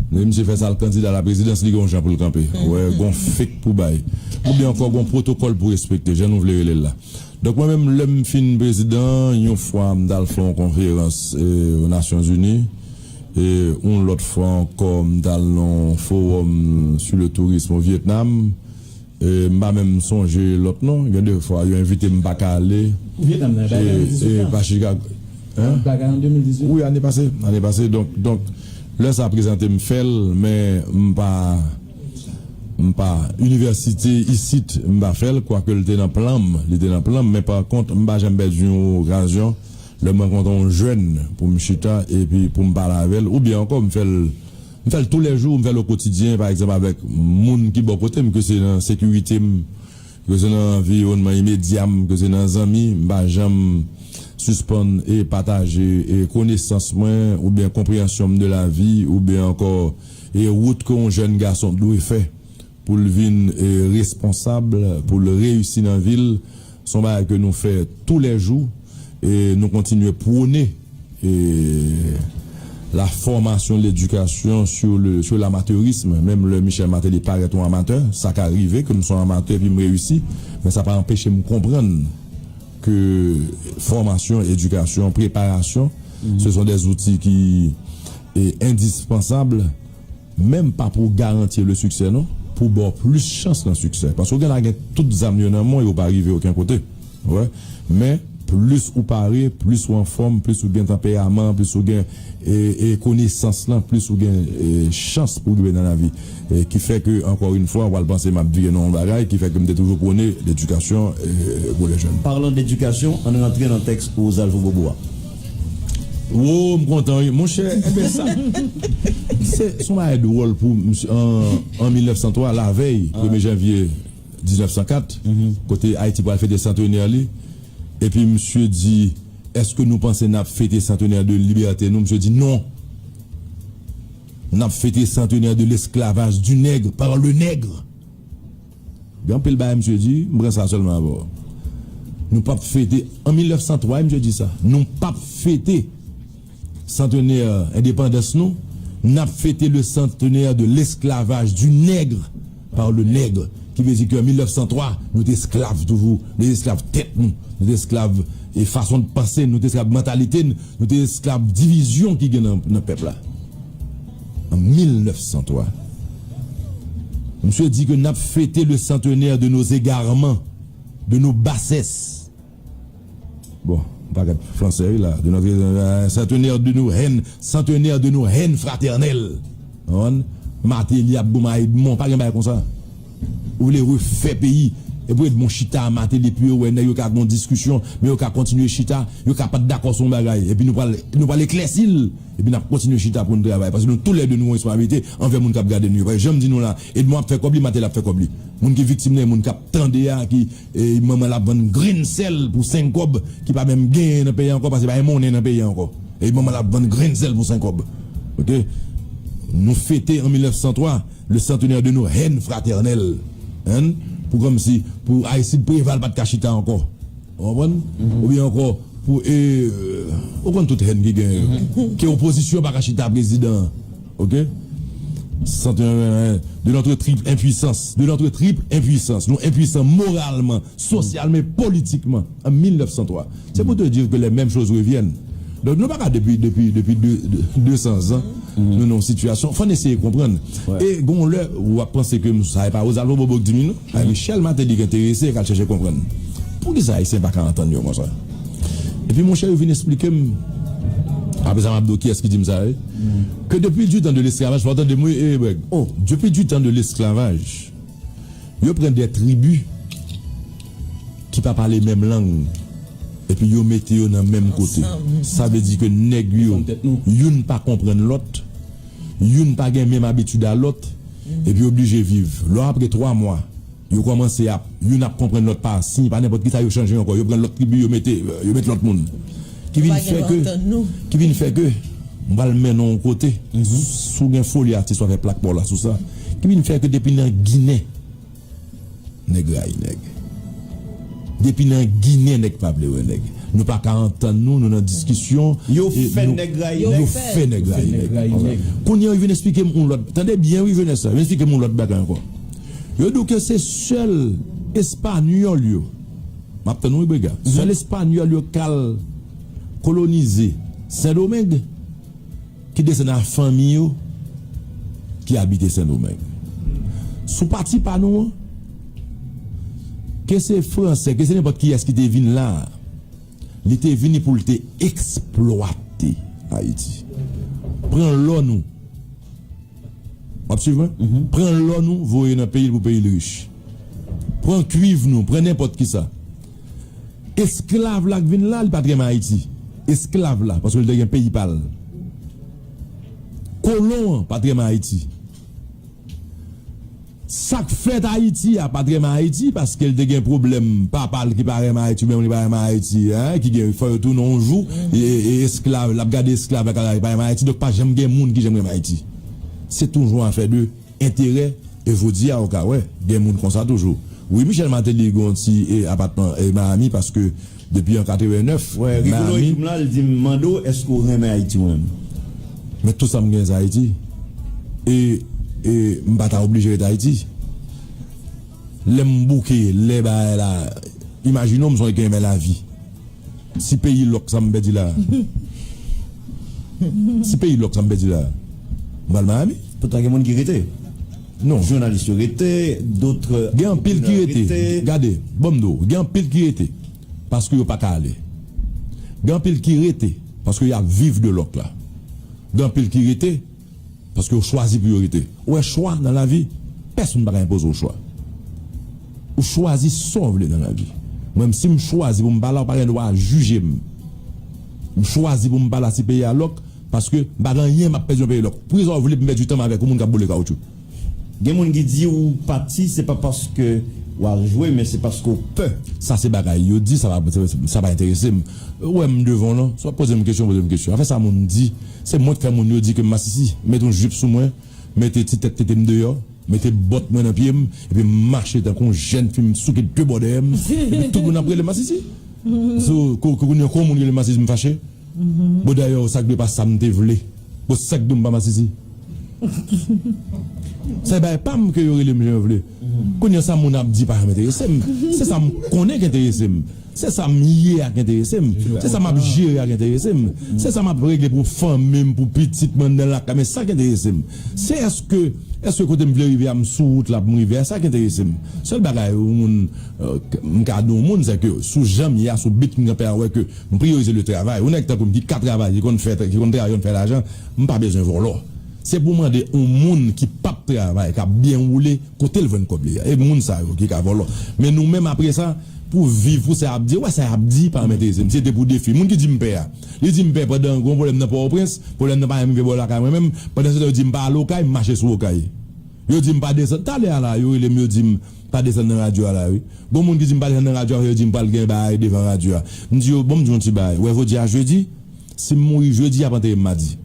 Depi misye fè sa, al kandida la prezidans, li gen yon jan pou l kanpe. Wè, gon fake pou bay. Oubyen ankò, gon pwotokòl pou respekte, jan nou vle rele l la. Donk, mwen menm, lè m fin prezidan, yon fwa, m t al fè yon konferans, e, o Nasyonzini. E yon lòt fwa ankò, m t al nan yon forum sur le tourisme au Vietnam. E m pa menm sonje lòt non. Gen de fwa, yo envite m, m pa ka ale. Pou Vietnam nan, bagay an de mil dizuit la. E, e, pa Chicago. Hein? Bagay an de mil dizuit. Wi, ane pase. Ane pase. Donk, donk, lè sa prezante m fè l, men m pa, m pa, inivèsite isit, m pa fè l, kwake l te nan plan m, li te nan plan m, men pa kont, m pa janm pèdi yon okazyon. Lè m rankontre yon jèn pou m chita epi pou m pale avè l, oubyen ankò m fè l, m fè l toulèjou, m fè l o kotidyen, pa egzanp, avèk moun ki bò kote m, ke se nan sekirite m, ke se nan anviwònman imedya m, ke se nan zanmi, m pa janm sispann e pataje e konesans mwen, oubyen konpreyansyon m de lavi, oubyen ankò e wout ke yon jèn gason dwe fè pou l vin, e, responsab, pou l reyisi nan vi l. Se yon bagay ke nou fè toulèjou, e nou kontinye pwone, e, la formation, l'éducation sur le, sur l'amateurisme. Menm lè Michel Martelly parèt yon amatè, sa ka rive ke m se yon amatè epi m reyisi, men sa pa anpeche m konprann ke fòmasyon, edikasyon, preparasyon, ce sont des outils qui, e, indispensables. Menm pa pou garanti le succès non, pou ba w plis chans nan siksè. Paske w gen la gen tout zam yo nan men w, yo pa rive okenn kote. Wè. Men plis ou pare, plis ou anfòm, plis ou gen tanperaman, plis ou gen, e, e konesans lan, plis ou gen, e, chans pou w rive nan lavi. E ki fè ke, encore une fois, w al panse m ap vire nan yon bagay, ki fè ke m te toujou pwone ledikasyon, e, pou lè jèn. Parlant d'éducation, ann rantre nan tèks Rosalvo Bobo a. Wo, m kontan, wi. Monchè, enben sa, se, se yon bagay dwòl pou misye, an, an mil nèf san twa, lavèy, premye janvye diznèf san kat, kote Ayiti pral fete santenè li, epi misye di, èske nou panse n ap fete santenè de libète nou? Misye di, non. N ap fete santenè de l'esclavage du nègre par le nègre. Gen anpil bagay misye di, m pran sa sèlman avè w. Nou p ap fete, an mil nèf san twa, misye di sa. Nou p ap fete santenè endepandans nou. N ap fete le centenaire de l'esclavage du nègre par le nègre. Ki vle di ke an mil nèf san twa, nou te esklav toujou. Nou te esklav tèt nou. Nou te esklav, e, fason de panse n, nou te esklav mantalite n, nou te esklav divizyon ki gen nan, nan pèp la. An mil nèf san twa. Misye di ke n ap fete le centenaire de nos égarements, de nos bassesses. Bon, yon pakèt fransè, wi, la. De notre, euh, centenaire de nos haines, centenaire de nos haines fraternelles. Konprann? Martelly ap goumen a Edmond, pa gen bagay konsa. Ou vle refè peyi. Epi Edmond chita a Martelly, epi yo wè nèg yo ka gon diskisyon, men yo ka kontinye chita, yo ka pa t dakò sou yon bagay. Epi nou pral, nou pral eklèsi l. Epi n ap kontinye chita pou n travay. Paske nou toulède nou gon responsabilite anvè moun k ap gade nou yo. Paske jan m di nou la, Edmond ap fè kòb li, Martelly ap fè kòb li. Moun ki viktim nan, moun k ap tande a, ki, e, manman l ap vann grenn sèl pou senk kòb, ki pa menm genyen nan peyi a ankò, paske pa gen monnen nan peyi a ankò. E manman l ap vann grenn sèl pou senk kòb. Oke? Nou fete an mil nèf san twa, le centenaire de nos haines fraternelles. Hein? Pou kòmsi, pou Aristide Préval pa t ka chita ankò. Ou konprann? Oubyen ankò, pou, e, ou konn tout hèn ki genyen yo. Ke opozisyon pa ka chita prezidan. Oke? Santen, de notre triple impuissance. De notre triple impuissance. Nou enpwisan moralman, sosyalman, politikman. An mil nèf san twa. C'est pour te dire que les mêmes choses reviennent. Donk, nou pa ka depi, depi, depi de, de, de san zan, nou nan yon sitiyasyon. Fò n eseye konprann. E gon lè, w ap panse ke m, sa e pa Rosalvo Bobo k di m, non. A Michel Martelly ki enterese, k al chèche konprann. Poukisa Ayisyen pa ka antann yo konsa? Epi monchè, yo vin esplike m, apre sa m ap di w kiyès ki di m sa, wi. Ke depuis du temps de l'esclavage, fò w tande m, wi, e, Brèg. Oh, depuis du temps de l'esclavage, yo pran de tribi ki pa pale menm lang. Epi yo mete yo nan menm kote. Sa vle di ke nèg yo, youn pa konprann lòt, youn pa gen menm abitid a lòt, epi yo oblije viv. Lè w apre twa mwa, yo kòmanse ap, youn ap konprann lòt pa siy, pa nenpòt kisa yo chanje ankò. Yo pran lòt tribi, yo mete, yo met lòt moun. Ki vin fè ke, ki vin fè ke, m pral mennen w yon kote, si w gen foli atis, w a fè plak pa w la sou sa. Ki vin fè ke depi nan Ginen, nèg rayi nèg. Depi nan Ginen, nèg pa vle wè nèg. Nou pa ka antann nou, nou nan diskisyon. Yo fè nèg rayi nèg. Yo fè nèg rayi nèg. Kounye a, yo vin eksplike m yon lòt. Tande byen, wi, jenès la. Yo vin eksplike m yon lòt bagay ankò. Yo di w ke se sèl Espanyòl yo. M ap tann, wi, Brega. Sèl Espanyòl yo k al kolonize Sendomeng. Ki desann a fanmi yo ki abite Sendomeng. Sou pati pa nou an, ke se Fransè, ke se nenpòt kiyès ki te vin la a, li te vini pou l te eksplwate Ayiti. Pran lò nou. W ap swiv mwen? Pran lò nou, voye nan peyi l pou peyi l rich. Pran kuiv nou, pran nenpòt kisa. Esklav la k vin la, li pa t renmen Ayiti. Esklav la, paske l te gen peyi pa l. Kolon an pa t renmen Ayiti. Sa k fèt Ayiti a pa t renmen Ayiti, paske l te gen pwoblèm, papa l ki pa renmen Ayiti, menm li pa renmen Ayiti, en, ki gen, fò yo tounen yon jou, e, e esklav, l ap gade esklav la, li pa renmen Ayiti, donk pa janm gen moun ki janm renmen Ayiti. Se toujou afè de enterè, e jodi a, ou ka wè, gen moun konsa toujou. Wi, Michel Martelly gen yon ti, e, apatman, e, Miami, paske depi an katrevenèf, Miami. Wè, Rigolo ekri m la, l di m, mande w, èske w renmen Ayiti ou menm? Men tout sa m gen, se Ayiti. E, e m pa ta oblije ret Ayiti. Lè m bouke, lè bagay la, imajine w, m se yon nèg ki renmen lavi. Si peyi lòk sa m pèdi la. Si peyi lòk sa m pèdi la. M pral Miami. Poutan gen moun ki rete. Non. Jounalis yo rete, dòt. Gen anpil ki rete. Gade, ban m di w, gen anpil ki rete. Paske yo pa ka ale. Gen anpil ki rete. Paske y ap viv de lòk la. Gen anpil ki rete. Paske yo chwazi pou yo rete. Ou wè chwa nan lavi, pèsonn pa ka enpoze w chwa. Ou chwazi sa w vle nan lavi. Mwen menm, si m chwazi pou m pa la, ou pa gen dwa jije m. M chwazi pou m pa la si peyi a lòk, paske m pa gen anyen m ap pèdi nan peyi lòk. Poukisa w vle pou m pèdi tan m avèk yon moun k ap boule kawotchou? Gen moun ki di ou pati, se pa paske w al jwe, men se paske w pè. Sa se bagay yo di, sa pa, sa pa enterese m. Ou wè m devan w lan, si w ap poze m kesyon, poze m kesyon. Afè sa moun di, se mwen k fè moun yo di ke m masisi. Mete yon jip sou mwen, mete ti tèt tete m deyò, mete bòt mwen nan pye m, epi m mache tankou yon jèn fi, m souke de bò dèyè m, epi tout moun ap rele m masisi. So, ko-, ko-, kounye a, kon moun rele m masisi, m fache. Bon, dayè, sa k dwe pa sa m te vle. Bon, sa k dwe m pa masisi. Se bagay pa m ke yo rele m jan yo vle. Kounye a sa moun ap di pa janm enterese m. Se sa m konnen k enterese m. Se sa m ye a k enterese m. Se sa m ap jere a k enterese m. Se sa m ap regle pou fanmi m, pou pitit mwen anndan lakay mwen, sa k enterese m. Se èske, èske kote m vle rive a, m sou wout la pou m rive a, sa k enterese m. Sèl bagay yon moun, euh, m ka di yon moun, se ke sou jan m ye a, sou bit m kanpe a, wè ke m priyorize le travay. Yon nèg tankou m ki ka travay, ki konn fè, ki konn travay, konn fè lajan, m pa bezwen vòlò. Se pou mande yon moun ki p ap travay, k ap byen woule, kote l jwenn kòb li a. E moun sa yo ki ka vòlò. Men nou menm apre sa, pou viv, pou sa y ap di, wè sa y ap di, pa janm enterese m. Se te pou defi. Moun ki di m pè a. Li di m pè pandan gen yon pwoblèm nan Pòtoprens, pwoblèm nan pa janm rive bò lakay mwen menm, pandan se tan yo di m pa ale Okay, m mache sou Okay. Yo di m pa desann. Talè a la, yo rele m, yo di m pa desann nan radyo a la, wi. Gon moun ki di m pa desann nan radyo a, yo di m pral gen bagay devan radyo a. M di yo, bon, m di yon ti bagay. Wè, jodi a jedi, si m mouri jedi, y ap antere m madi.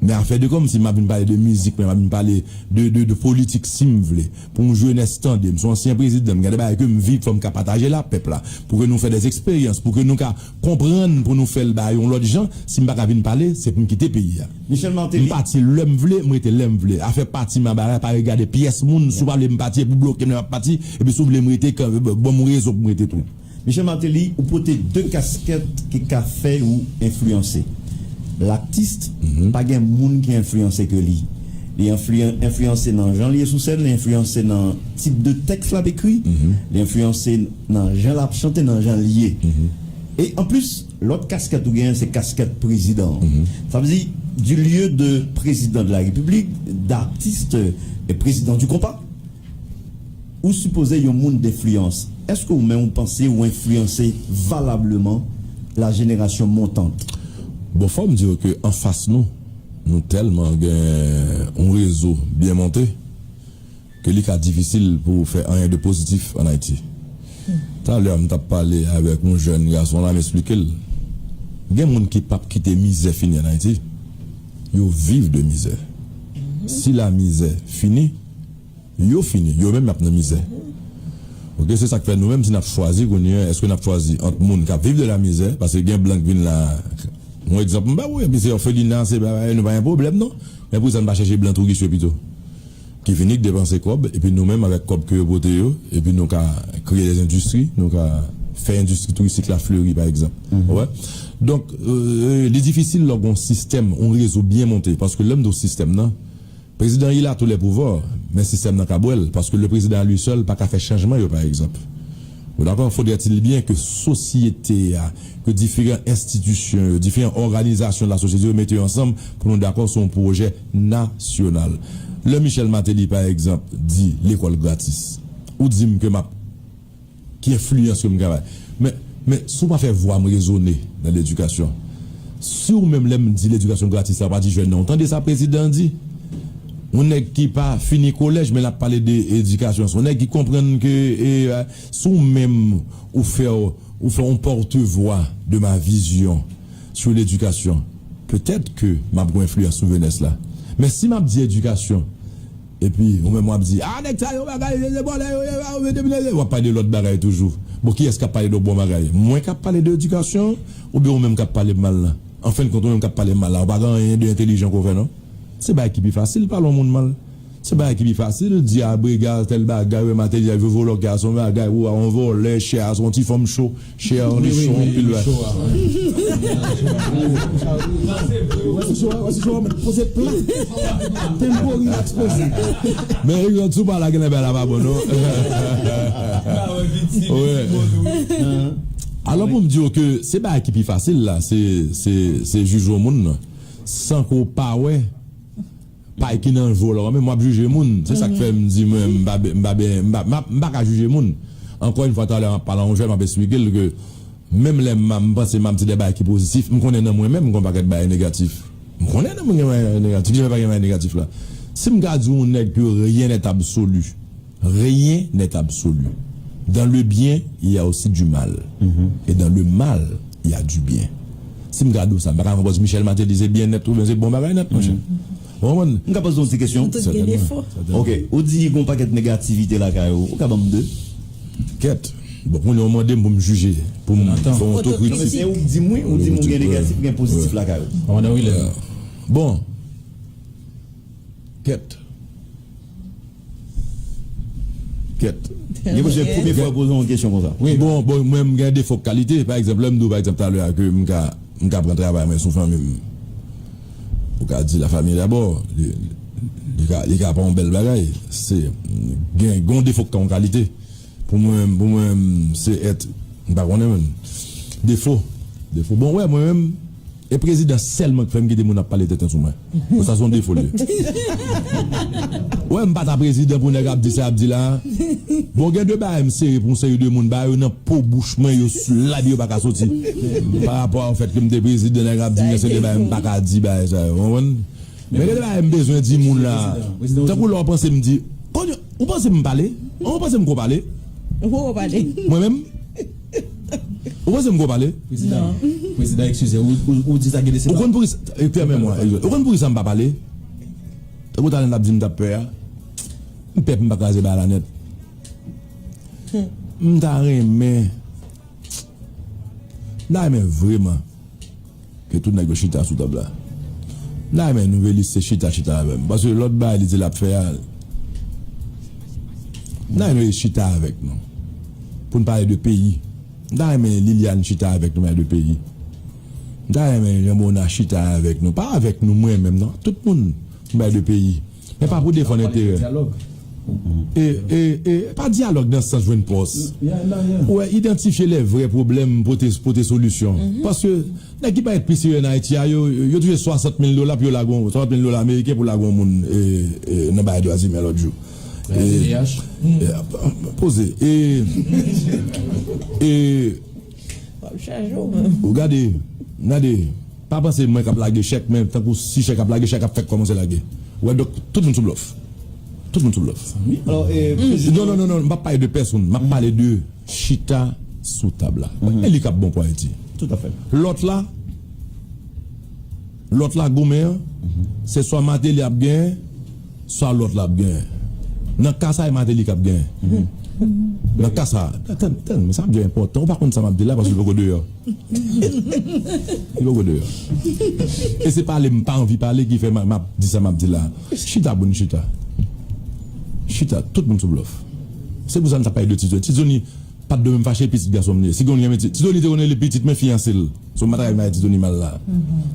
Men afè de kòmsi m ap vin pale de mizik mwen, m ap vin pale de, de, de politik si m vle. Pou m jenès tande m, se yon ansyen prezidan, m gen de bagay ke m viv, fò m ka pataje l ak pèp la. Pou ke nou fè dè eksperyans, pou ke nou ka konprann, pou nou fè l bay yon lòt jan, si m pa ka vin pale, se pou m kite peyi a. Michel Martelly. M pati lè m vle, m rete lè m vle. Afè pati m a bagay, pa regade pyès moun, si w pa vle m pati, epi w bloke m lè m ap pati, epi si w vle m rete, ban m rezon pou m rete tou. Michel Martelly, ou pote de kaskèt ki ka fè ou enfliyanse. Latis, pa gen moun ki enfliyanse ke li. Li enfliyan-, enfliyanse nan jan l ye sou sèn, li enfliyanse nan tip de tèks l ap ekri, li enfliyanse nan jan l ap chante, nan jan l ye. E anplis, lòt kaskèt ou genyen, se kaskèt prezidan an. Sa vle di, du lieu de président de la République, d'artiste et président du compas, ou sipoze yon moun denfliyans. Èske ou menm ou panse ou enfliyanse valableman la génération montante? Bon, fò m di w ke anfas nou, nou tèlman gen yon rezo byen monte ke li ka difisil pou w fè anyen de pozitif ann Ayiti. Talè a, m t ap pale avèk yon jèn gason la, m eksplike l. Gen moun ki p ap kite mizè fini ann Ayiti. Yo viv de mizè. Si la mizè fini, yo fini, yo menm y ap nan mizè. Oke, se sa k fè nou menm, si n ap chwazi kounye a, èske n ap chwazi ant moun k ap viv de la mizè, paske gen blan k vin la, yon egzanp m ba ou, epi se òfelina, se bagay, nou pa gen pwoblèm non. Men poukisa n pa chèche blan touris yo pito? Ki vini, k depanse kòb, epi nou menm avèk kòb ke yo pote yo, epi nou ka kreye de endistri, nou ka fè endistri touristik la fleri, pa egzanp. Ou wè? Donk, euh, li difisil lè w gen yon sistèm, yon rezo byen monte, paske lè m di w sistèm nan, prezidan il a tous les pouvoirs, men sistèm nan ka bwè l, paske le président à lui seul pa ka fè chanjman yo, pa egzanp. Ou dakò? Faudrait-il bien que sosyete a, ke diferan enstitisyon yo, diferan òganizasyon de la société yo mete yo ansanm pou nou dakò sou yon pwojè nasyonal. Lè Michel Martelly, pa egzanp, di lekòl gratis, ou di m ke m ap ki enfliyans ke m ka bay. Men, men si w pa fè vwa m rezone nan ledikasyon, si w menm lè m di ledikasyon gratis la, w pa di jèn nan, w tande sa prezidan an di? Yon nèg ki pa fini kolèj, men l ap pale de edikasyon. Se yon nèg ki konprann ke, e, si w menm ou fè, ou fè yon pòtvwa de ma vision sur l'éducation, petèt ke m ap gen enfliyans sou jenès la. Men si m ap di edikasyon, epi ou menm w ap di, a, nèg sa yo bagay, se vòlè yo ye, a, yo domine, w ap pale de lòt bagay toujou. Bon, kiyès k ap pale de bon bagay? Mwen k ap pale de edikasyon, oubyen ou menm k ap pale m mal la? An fen de kont, ou menm k ap pale m mal la, ou pa gen anyen de entelijan ke w fè non. Se bagay ki pi fasil, pale yon moun mal. Se bagay ki pi fasil, di a brega tèl bagay, wè Martelly a vye vòlò, a se yon bagay, ou a yon vòlè, chè a se yon ti fanm cho, chè a yon cho anpil bagay. Men egzanp, si w pa la, gen bagay la pa bon non. Alò pou m di w ke se bagay ki pi fasil la, se, se, se jije yon moun nan. San ke w pa wè pay ki nan vo la, men m ap jije moun. Se sa k fè m di mwen, m pa, m pa, m pa, m pa, m pa ka jije moun. Ankò yon fwa, talè m ap pale a yon jèn, m ap eksplike l ke menm lè m, m panse m ap di de bagay ki pozitif, m konnen nan mwen menm gen yon pakèt bagay negatif. M konnen nan mwen gen bagay negatif. Kijan pa gen bagay negatif la? Si m ka di yon nèg ke rien n'est absolu, rien n'est absolu. Dans le bien, il y a aussi du mal. Et dans le mal, il y a du bien. Si m ka di w sa, m pa ka konprann Michel Martelly se byen nèt oubyen se bon bagay nèt, monchè. Ou konprann? M ka poze w yon ti kesyon? Nou tout gen defo. Ok, ou di gon pakèt negativite lakay ou. Ou ka ban m de? Kèt. Bon, kounye a w mande m pou m jije, pou m fè yon otokritik. Non, men se ou k di m wi, ou di m ou gen negatif, gen pozitif lakay ou. Bon. Kèt. Kèt. Gen premye fwa w poze yon kesyon konsa. Wi, bon, bon, mwen m gen defo k kalite. Pa egzanp, lè m di w, pa egzanp, talè a ke m ka, m ka pran travay mwen sou fanmi m. Ou ka di la famille d'abord. Li, li ka, li ka pa yon bèl bagay. Se, gen, gen yon defo k ka yon kalite. Pou mwen, pou mwen, se èt, m pa konnen menm. Defo. Defo. Bon, wè, mwen menm, e prezidan sèlman k fè m kite moun ap pale tenten sou mwen. Bon, sa se yon defo l ye. Wè, m pa ta prezidan pou nèg ap di sa ap di la. Bon, gen de bagay m sere pou yon seri de moun, bagay yo nan po bouch mwen, yo s-, lad yo pa ka soti. Pa rapò a fèt ke m te prezidan, nèg ap di m se de bagay m pa ka di, bagay sa yo, konprann? Men gen de bagay m bezwen di moun la. Tankou lè w panse m di, ou panse m pale? Ou panse m ko pale? Ou poko pale. Mwen menm? Ou panse m ko pale? Prezidan, prezidan, eskize, ou, ou, ou di sa gen de se. Ou konn poukisa, e, pèmèt mwen, ou konn poukisa m pa pale? Tankou talè n ap di m t ap pè a. M pè pou m pa kraze bagay la nèt. M ta renmen, m ta renmen vrèman ke tout nèg yo chita sou tab la. M ta renmen Nouvelis te chita, chita avè m. Paske lòt bagay li di l ap fè a, m ta renmen li chita avèk nou. Pou n pale de peyi. M ta renmen Liliane chita avèk nou, pale de peyi. M ta renmen Jean Bonnat chita avèk nou. Pa avèk nou, mwen menm, non. Tout moun, pou n pale de peyi. Men pa pou defann enterè. E, e, e, pa dyalòg nan sans jwenn pòs. Ou wè, idantifye lè vrè pwoblèm, pote, pote solisyon. Paske nèg ki parèt pi serye ann Ayiti a, yo, yo touche swasant mil dola pou yo lage yon, swasant mil dola ameriken pou lage yon moun, e, e, nan bagay dwa imen lòt jou. E, e, poze. E, e, w ap chaje w menm. Ou gade, gade, pa panse mwen k ap lage chèk, men tankou si chèk ap lage, chèk ap fèk kòmanse lage. Ou wè, donk, tout moun sou blòf. Tout moun sou blòf. Non, non, non, non, m p ap pale de pèsonn, m ap pale de chita sou tab la. E li k ap bon pou Ayiti. Lòt la, lòt la goumen an, se swa Martelly ap genyen, swa lòt la ap genyen. Nan ka sa, e Martelly k ap genyen. Nan ka sa, tann, tann, men sa ap di enpòtan. Ou pa konn sa m ap di la, paske li poko deyò. Li poko deyò. E se pale m pa anvi pale ki fè m ap di sa m ap di la. Chita pou n chita. Chita, tout moun sou blòf. Se pou sa n t ap pale de Tizoni. Tizoni pa t dwe menm fache, pitit gason m li ye. Si gen yon renmen Ti-, Tizoni te konn rele pitit mwen fiyanse l. Se yon matray m bay Tizoni mal la.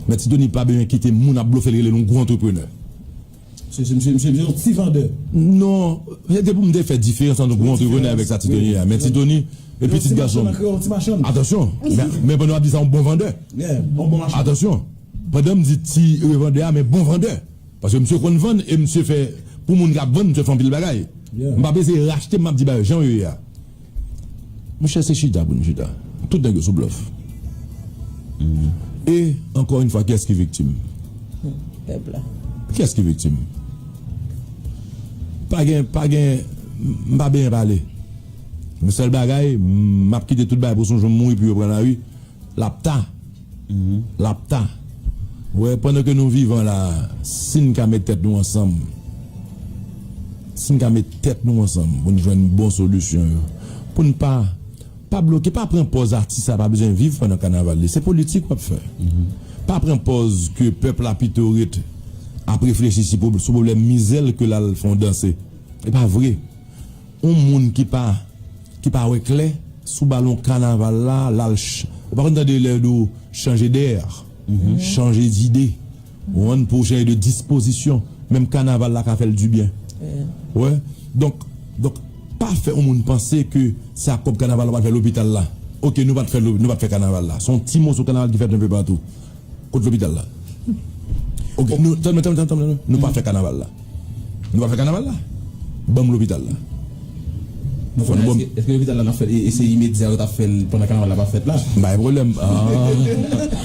Men Tizoni pa bezwen kite moun ap blofe l rele l yon gwo antreprenè. Se, se, se, se, se yon ti vandè. Non, se te pou m te fè diferans ant yon gwo antreprenè avèk sa Tizoni ye a. Men Tizoni e pitit gason m. Yon ti machann an kreyòl, yon ti machann. Atansyon, men, men pandan w ap di sa, yon bon vandè. Yeah, yon bon machann. Atansyon, pandan m di ti revandè a, men bon vandè. Paske misye konn vann e misye fè, pou moun k ap vann, misye fè anpil bagay. M p ap eseye rachte, m ap di bagay jan yo ye a. Monchè, se chita pou n chita. Tout nèg yo sou blòf. E, ankò yon fwa, kiyès ki viktim? Pèp la. Kiyès ki viktim? Pa gen, pa gen, m pa benyen pale. Men sèl bagay, m ap kite tout bagay pou sonjou m mouri pou yo pran lari. L ap ta. L ap ta. Wè, pandan ke nou vivan la, si n ka met tèt nou ansanm, si n ka met tèt nou ansanm pou n jwenn bon solisyon yo, pou n pa, pa bloke, pa pran pòz atis la pa bezwen viv pandan kanaval li. Se politik w ap fè. Pa pran pòz ke pèp la pito ret ap reflechi si pwob-, sou pwoblèm mizè l ke l al fè yon danse. E pa vre. Yon moun ki pa, ki pa wè klè, si w ba l yon kanaval la, l al ch-, ou pa konn tande lè yo di w chanje dè, chanje dide, ou konprann, pou w chanje de dispozisyon, menm kanaval la ka fè l dibyen. Wè. Donk, donk, pa fè yon moun panse ke se ak kòb kanaval la w pral fè lopital la. Oke, nou pa t fè lo-, nou pa t fè kanaval la. Se yon ti moso kanaval ki fèt enpe patou. Kot lopital la? Oke, nou, tann, tann, tann, tann, nou pa fè kanaval la. Nou pa fè kanaval la. Ban m lopital la. Bon, nou ban m. Èske, èske lopital la n ap fè l, e, e se imedya yo t ap fè l pandan kanaval la p ap fèt la? Bay pwoblèm. Ah.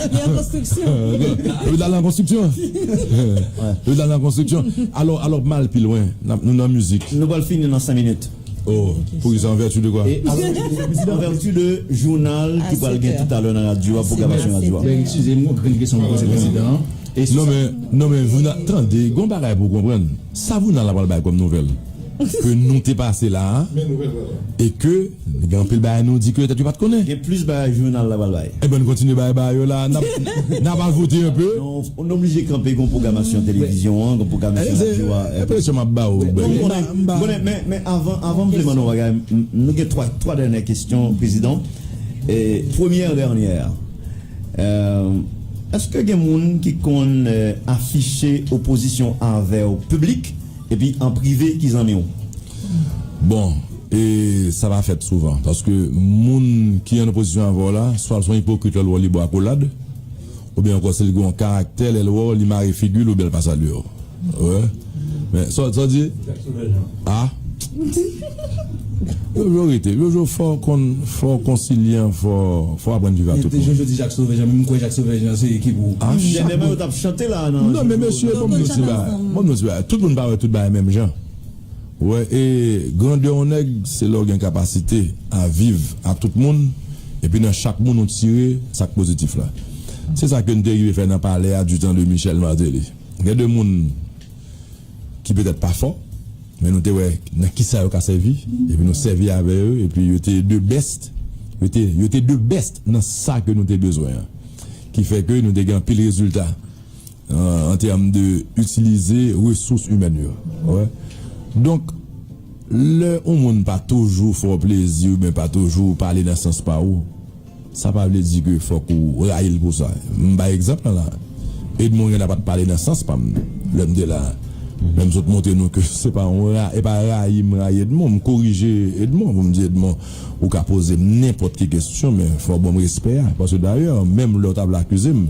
Li an konstriksyon. Lopital la an konstriksyon. Lopital la an konstriksyon. Alò, alò, m al pi lwen. N ap, nou nan mizik. Nou pral fini nan senk minit. Oh, pou ki sa, an vèti de kwa? E, alò, an vèti de jounal ki pral gen toutalè nan radyo a, pwogramasyon radyo a. Ben, eskize m, yon grenn kesyon pou poze prezidan an. Non, men, non, men, jounal, tande, gon bagay pou w konprann. Sa jounal la pral bay kòm nouvèl? Ke nou te pase la a, e ke gen anpil bagay nou di ke petèt yo pa t konnen. Gen plis bagay jounal la pral bay. Ebyen, n kontinye bay bagay yo la. N ap, n ap ajoute enpe. Non, nou oblije kanpe, gon pwogramasyon televizyon an, gon pwogramasyon radyo a. Enpresyon m ap ba w, Bèk. Bon, konnen, konnen, men, men avan, avan m vle mande yon bagay, m, nou gen twa, twa dènyè kesyon, prezidan. E, premyè dènyè a. Euh, èske gen moun ki konn, euh, afiche opozisyon avè w piblik, epi an prive ki zanmi w? Bon, e sa pa fèt souvan, paske moun ki an opozisyon avè w la, swa l se yon ipokrit lè l wè w li ba w akolad, oubyen ankò si l gen yon karaktè, lè l wè w, li mare figi l oubyen l pa salye w. Wè. Men, sa, sa w di? A? Yo, yo rete. Yo, yo fò w konn, fò w konsilyan, fò, fò w aprann viv ak tout moun. Jojo di Jacques Sauvage, men m kwè Jacques Sauvage se ekip ou. A, chak moun. Dènyèman, yo t ap chante la, nan. Non, men mesye, ban m di w ti bagay. Ban m di w ti bagay. Tout moun pa wè tout bagay menm jan. Wè, e grandè yon nèg, se lè w gen kapasite a viv ak tout moun, epi nan chak moun ou tire sa k pozitif la. Se sa ke n te rive fè nan palè a, du temps de Michel Martelly. Gen de moun ki petèt pa fò, men nou te wè nan kisa yo ka sèvi, epi nou sèvi avè yo, epi yo te de best, yo te, yo te de best nan sa ke nou te bezwen an. Ki fè ke nou te gen anpil rezilta. An, an tèm de itilize resous imèn yo. Wè. Donk, lè yon moun pa toujou fè w plezi oubyen pa toujou pale nan sans pa ou, sa pa vle di ke fòk ou rayi l pou sa. M bay egzanp lan la. Edmond Renard pa t pale nan sans pa m lè m te la. Men m sot montre nou ke se pa yon ra-, e pa rayi m rayi Edmond, m korije Edmond pou m di Edmond, ou ka poze m nenpòt ki kesyon, men fò w ban m respè a. Paske dayè, menm lè w ta vle akize m,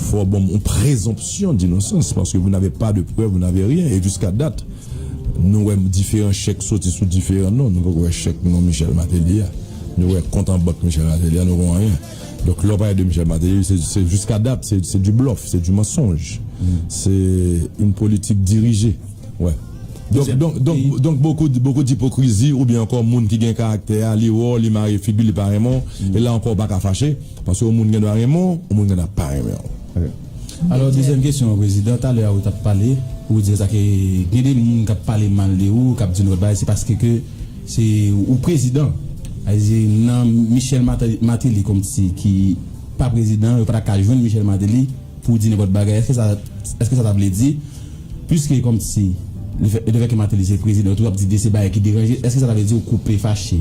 fò w ban m yon prezonpsyon dinosans, paske vous n'avez pas de preuve, vous n'avez rien. Et jusqu'à date, Nou wè diferan chèk soti sou diferan non. Nou poko wè chèk non Michel Martelly a. Nou wè kont an bank Michel Martelly a, nou pa wè anyen. Donk, lè w pale de Michel Martelly, se, se jiska dat, se, se du bluff, se du mensonge. Se une politique dirigée. Ouais. Donk, donk, donk, donk, beaucoup, beaucoup d'hypocrisie, oubyen ankò moun ki gen karaktè a, li wè w, li mare figi l, li pa renmen w, e la ankò w pa ka fache, paske yon moun gen dwa renmen w, yon moun gen dwa pa renmen w. Alò, dezyèm kesyon an, prezidan, talè a ou t ap pale, ou di sa ke gen de moun k ap pale mal de ou, k ap di nou bagay, se paske ke se ou prezidan. Sa vle di, nan Michel Marte-, Martelly kòmsi ki pa prezidan, yo pa ta ka jwenn Michel Martelly pou di nenpòt bagay. Èske sa, èske sa ta vle di, piske kòmsi, lefè, lefètke Martelly se prezidan, yo toujou ap di de se bagay ki deranje, èske sa ta vle di ou koupe fache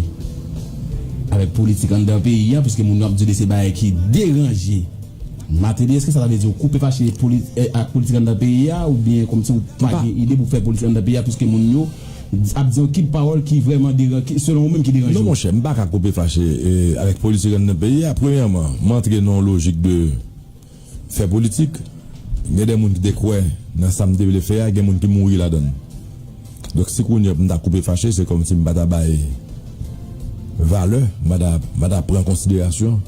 avèk politik anndan peyi a, piske moun yo ap di de se bagay ki deranje Martelly, èske sa ta vle di ou koupe fache poli-, eh, ak politik anndan peyi a, oubyen kòmsi ou pa gen ide pou fè politik anndan peyi a, piske moun yo ap di yon kit pawòl ki vrèman deran-, ki, selon ou menm, ki deranje w? Non, monchè, m pa ka koupe fache, eh, avèk politik anndan peyi a. Premyèman, m antre nan yon lojik de fè politik. Gen de moun ki te kwè nan sa m te vle fè a, gen moun ki mouri ladan l. Donk, si kounye a m ta koupe fache, se kòmsi m pa ta bay valè, m pa ta, m pa ta pran konsiderasyon,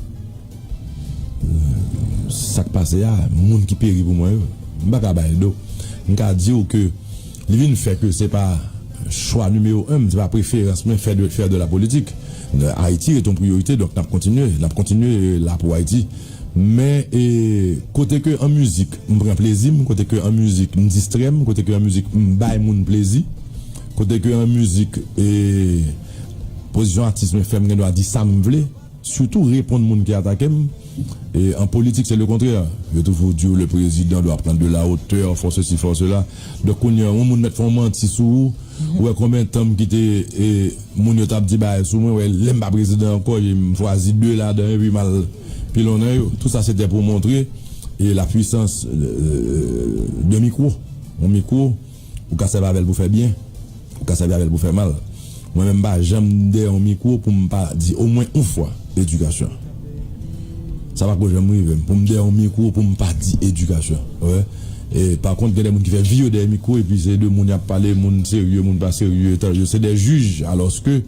euh, sa k pase a, moun ki peri pou mwen yo. M pa ka bay do. M ka di w ke li vin fè ke se pa chwa nimewo en m, se pa preferans mwen fè de, fè de la politik. Ayiti ret yon priyorite, donk n ap kontinye, n ap kontinye la pou Ayiti. Men, e, kote ke an mizik, m pran plezi m, kote ke an mizik, m distrè m, kote ke an mizik, m bay moun plezi, kote ke an mizik, e, pozisyon atis mwen fè m gen dwa di sa m vle, sitou reponn moun ki atake m. E, an politik, se le kontrè. Yo toujou di w, le président doit prendre de la hauteur, fò sesi, fò sela. Donk, kounye a, yon moun mèt fè yon manti sou ou, ou wè konbyen tan m kite, e, moun yo t ap di bagay sou mwen, wè, lè m pa prezidan ankò, e m chwazi de ladan yo, epi m al pi lwen nan yo. Tout sa, se te pou montre, e, la puissance, euh, de mikwo. Yon mikwo, ou ka sèvi avè l pou fè byen, ou ka sèvi avè l pou fè mal. Mwen menm, m pa janm dèyè yon mikwo pou m pa di omwen yon fwa edikasyon. Sa pa ko janm rive m pou m dèyè yon mikwo pou m pa di edikasyon. Wè. E, pa kont, gen de moun ki fè vi yo dèyè mikwo, epi se de moun y ap pale, moun serye, moun pa serye, etan yo se de jij, alòske,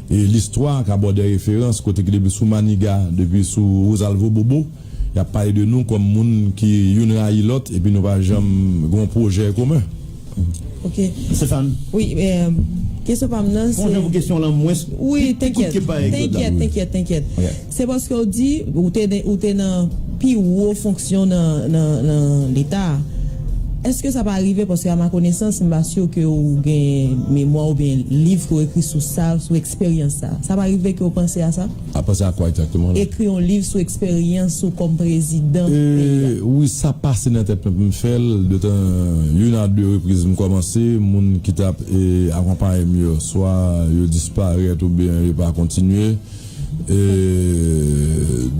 e, listwa ka ba w de referans, kote ki depi sou Maniga, depi sou Rosalvo Bobo, y ap pale de nou kòm moun ki youn rayi lòt, epi nou pa janm gen yon pwojè komen. Ok. Stéphane. Wi, eh, kesyon pa m nan, se... Bon, jan pou kesyon lan, mwens, wi, pi, pi kout ke pa egzòt la. Tenkyèt, tenkyèt, tenkyèt. Ok. Se paske w di, ou te, ou te nan pi wo fonksyon nan, nan, nan Leta. Èske sa pa rive, paske a ma konesans, m pa si ke ou gen memwa oubyen liv ke w ekri sou sa, sou eksperyans sa. Sa pa rive ke w panse a sa? A panse a kwa egzakteman la? Ekri yon liv sou eksperyans ou kòm prezidan peyi a. E, wi, sa pase nan tèt mwen pou m fè l. De tan, youn a de repriz m kòmanse, moun ki t ap, e, akonpaye m yo, swa yo disparèt oubyen yo pa kontinye. E,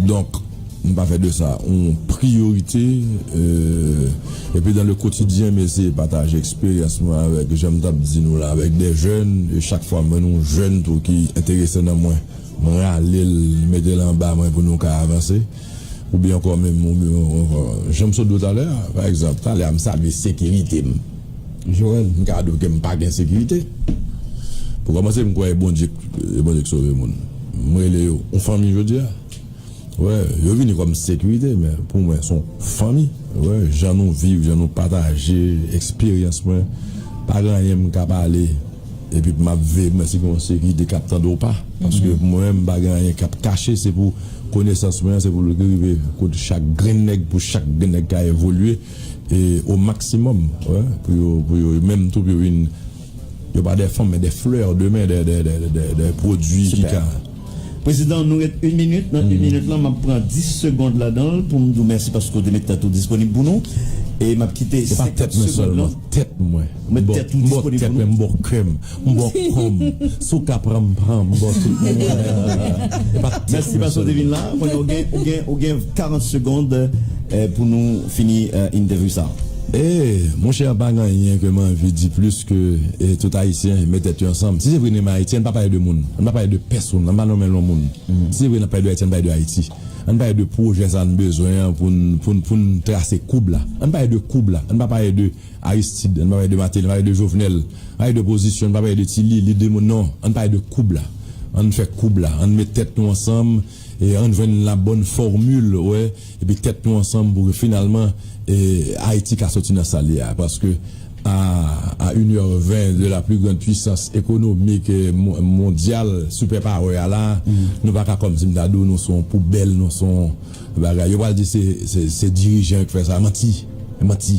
donk, m pa fè de sa yon priyorite. E, epi, dans le quotidien, m eseye pataje eksperyans mwen avèk, jan m t ap di nou la, avèk de jèn. E chak fwa m wè yon jèn tou ki enterese nan mwen, m rale l, mete l anba mwen pou nou ka avanse. Oubyen ankò menm, oubyen, jan m sot di w talè a, pa egzanp, talè a m salye sekirite m. Joel, m ka di w ke m pa gen sekirite. Pou kòmanse, m kwè e Bondye, e Bondye k sove moun. M rele yo yon fanmi jodi a. Wè, yo vini kòm sekirite, men pou mwen, se yon fanmi. Wè, jan nou viv, jan nou pataje eksperyans mwen, pa gen anyen m ka pale epi m ap veye mwen si gen yon sekirite k ap tande w pa. Paske pou mwen, m pa gen anyen k ap kache, se pou konesans mwen an, se pou l rive kot chak grenn nèg, pou chak grenn nèg ka evolye e o maksimòm, wè, pou yo, pou yo, menm tou, pou yo vin, yo pa de fanm, men de flè demen, de, de, de, de, de pwodui ki ka. Prezidan, nou ret yon minit. Nan yon minit lan, m ap pran dis segond ladan l pou m di w mèsi paske w te met tèt ou disponib pou nou. E m ap kite senkant segond lan. Se pa tèt mwen sèlman, tèt mwen. Ou met tèt ou disponib pou nou. M ba w tèt mwen, m ba w kè m, m ba w kò m. Si w ka pran m, pran m, m ba w tout mwen. E pa tèt mwen sèlman. Mèsi paske w te vin la. Kounye a, ou gen, ou gen, ou gen karant segond, eh, pou nou fini, eh, entèvyou sa. Eh, monchè, pa gen anyen ke m anvi di plis ke, eh, tout Ayisyen met tèt yo ansanm. Si se vre n renmen Ayiti, ann pa pale de moun. Ann pa pale de pèsonn. Ann pa nonmen non moun. Si se vre n ap pale de Ayiti, ann pale de Ayiti. Ann pale de pwojè sa n bezwen an pou n, pou n, pou n trase koub la. Ann pale de koub la. Ann pa pale de Aristide, ann pa pale de Martelly, ann pa pale de Jovenel, ann pa pale de opozisyon, ann pa pale de Tilly, li de moun, non. Ann pale de koub la. Ann fè koub la. Ann met tèt nou ansanm e ann jwenn la bonne formule, wè. Epi tèt nou ansanm pou ke finalman e, Ayiti ka soti nan sa l ye a. Paske a, à une heure vingt de la plus grande puissance économique eh, mo- mondiale, superpower a la, nou pa ka kòm si m ta di w nou se yon poubèl, nou se yon bagay. Yo pral di se, se, se dirijan k fè sa. Manti. Manti.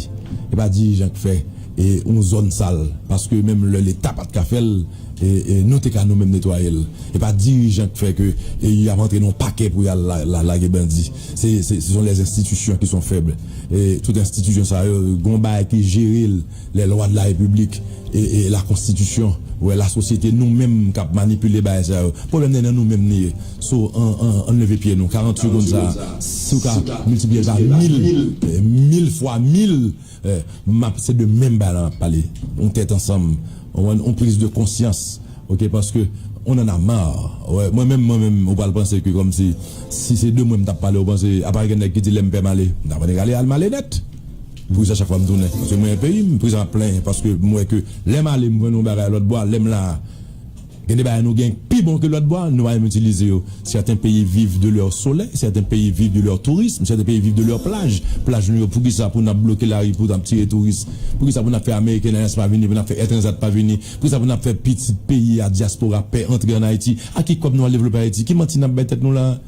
E pa dirijan k fè e yon zòn sal. Paske menm lè Leta pa t ka fè l, e, e nou te ka nou menm netwaye l. E pa dirijan k fè ke e, y ap antre nan yon pakè pou y al la, la, lage bandi. Se, se, ce sont les institutions qui sont faibles. E tout enstitisyon sa yo, gon bagay ki jere l, les lois de la République e, e la constitution, wè, la sosyete, nou menm k ap manipile bagay sa yo. Pwoblèm nan nan nou menm li ye. So, an, an, ann leve pye nou. Karant segonn sa, si w ka miltipliye l pa mil, eh, mil fwa mil, eh, m ap, se de menm bagay la m ap pale. On tèt ansanm, on, on priz de konsyans, ok, paske on en a marre. Wè, mwen menm, mwen menm, ou pral panse ke kòmsi, si se de mwen m t ap pale, ou panse, apa gen nèg ki di lè m pè m ale, m t ap annik ale, al m ale nèt. Poukisa chak fwa m tounen? Paske mwen renmen peyi m, poukisa m ap plenyen? Paske m wè ke lè m ale, m jwenn yon bagay lòt bò a, lè m la a, gen de bagay nou gen pi bon ke lòt bò a, nou pa menm itilize yo. Certains pays vivent de leur soleil, certains pays vivent de leur tourisme, certains pays vivent de leur plaj. Plaj nou yo, poukisa pou n ap bloke lari pou n ap tire touris? Poukisa pou n ap fè American Airlines pa vini, pou n ap fè Air Transat pa vini? Poukisa pou n ap fè pitit peyi a, dyaspora, pè antre ann Ayiti? A ki kòb nou al devlope Ayiti? Ki manti n ap bay tèt nou la a?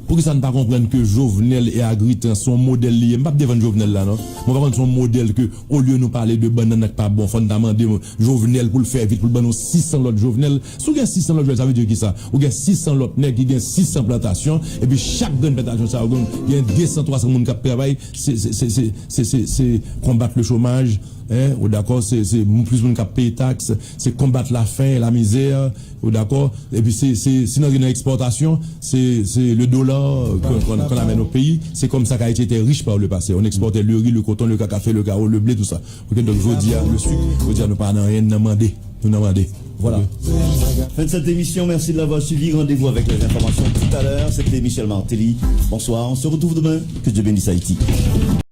Poukisa n pa konprann ke Jovenel e Agritrans se yon modèl li ye? M p ap defann Jovenel la non. Mwen pa konn se yon modèl ke olye nou pale de bannann nan k pa bon, fò n ta mande Jovenel pou l fè vit, pou l ban nou sisan lòt Jovenel. Si w gen sisan lòt Jovenel, sa vle di kisa? Ou gen sisan lòt nèg ki gen sisan plantasyon, epi chak grenn plantasyon sa yo gen, gen de san, twa san moun k ap travay, se, se, se, se, se, se, se konbat le chomaj, en, ou dakò? Se, se plis moun k ap peye taks, se konbat lafen, lamizè, ou dakò? Epi se, se, si n antre nan ekspòtasyon, se, se le dollar qu'on qu'on- qu'on amène au pays. C'est comme ça qu'Haïti était riche par le passé. On exportait le riz, le coton, le café, le cacao, le blé, tout ça. Ok, donk jodi a, le sucre, jodi a nou pa nan anyen, n nan mande. Nou nan mande. Voilà. Fin de cette émission, merci de l'avoir suivi. Rendez-vous avec les informations tout à l'heure. C'était Michel Martelly. Bonsoir, on se retrouve demain. Que Dieu bénisse Haïti.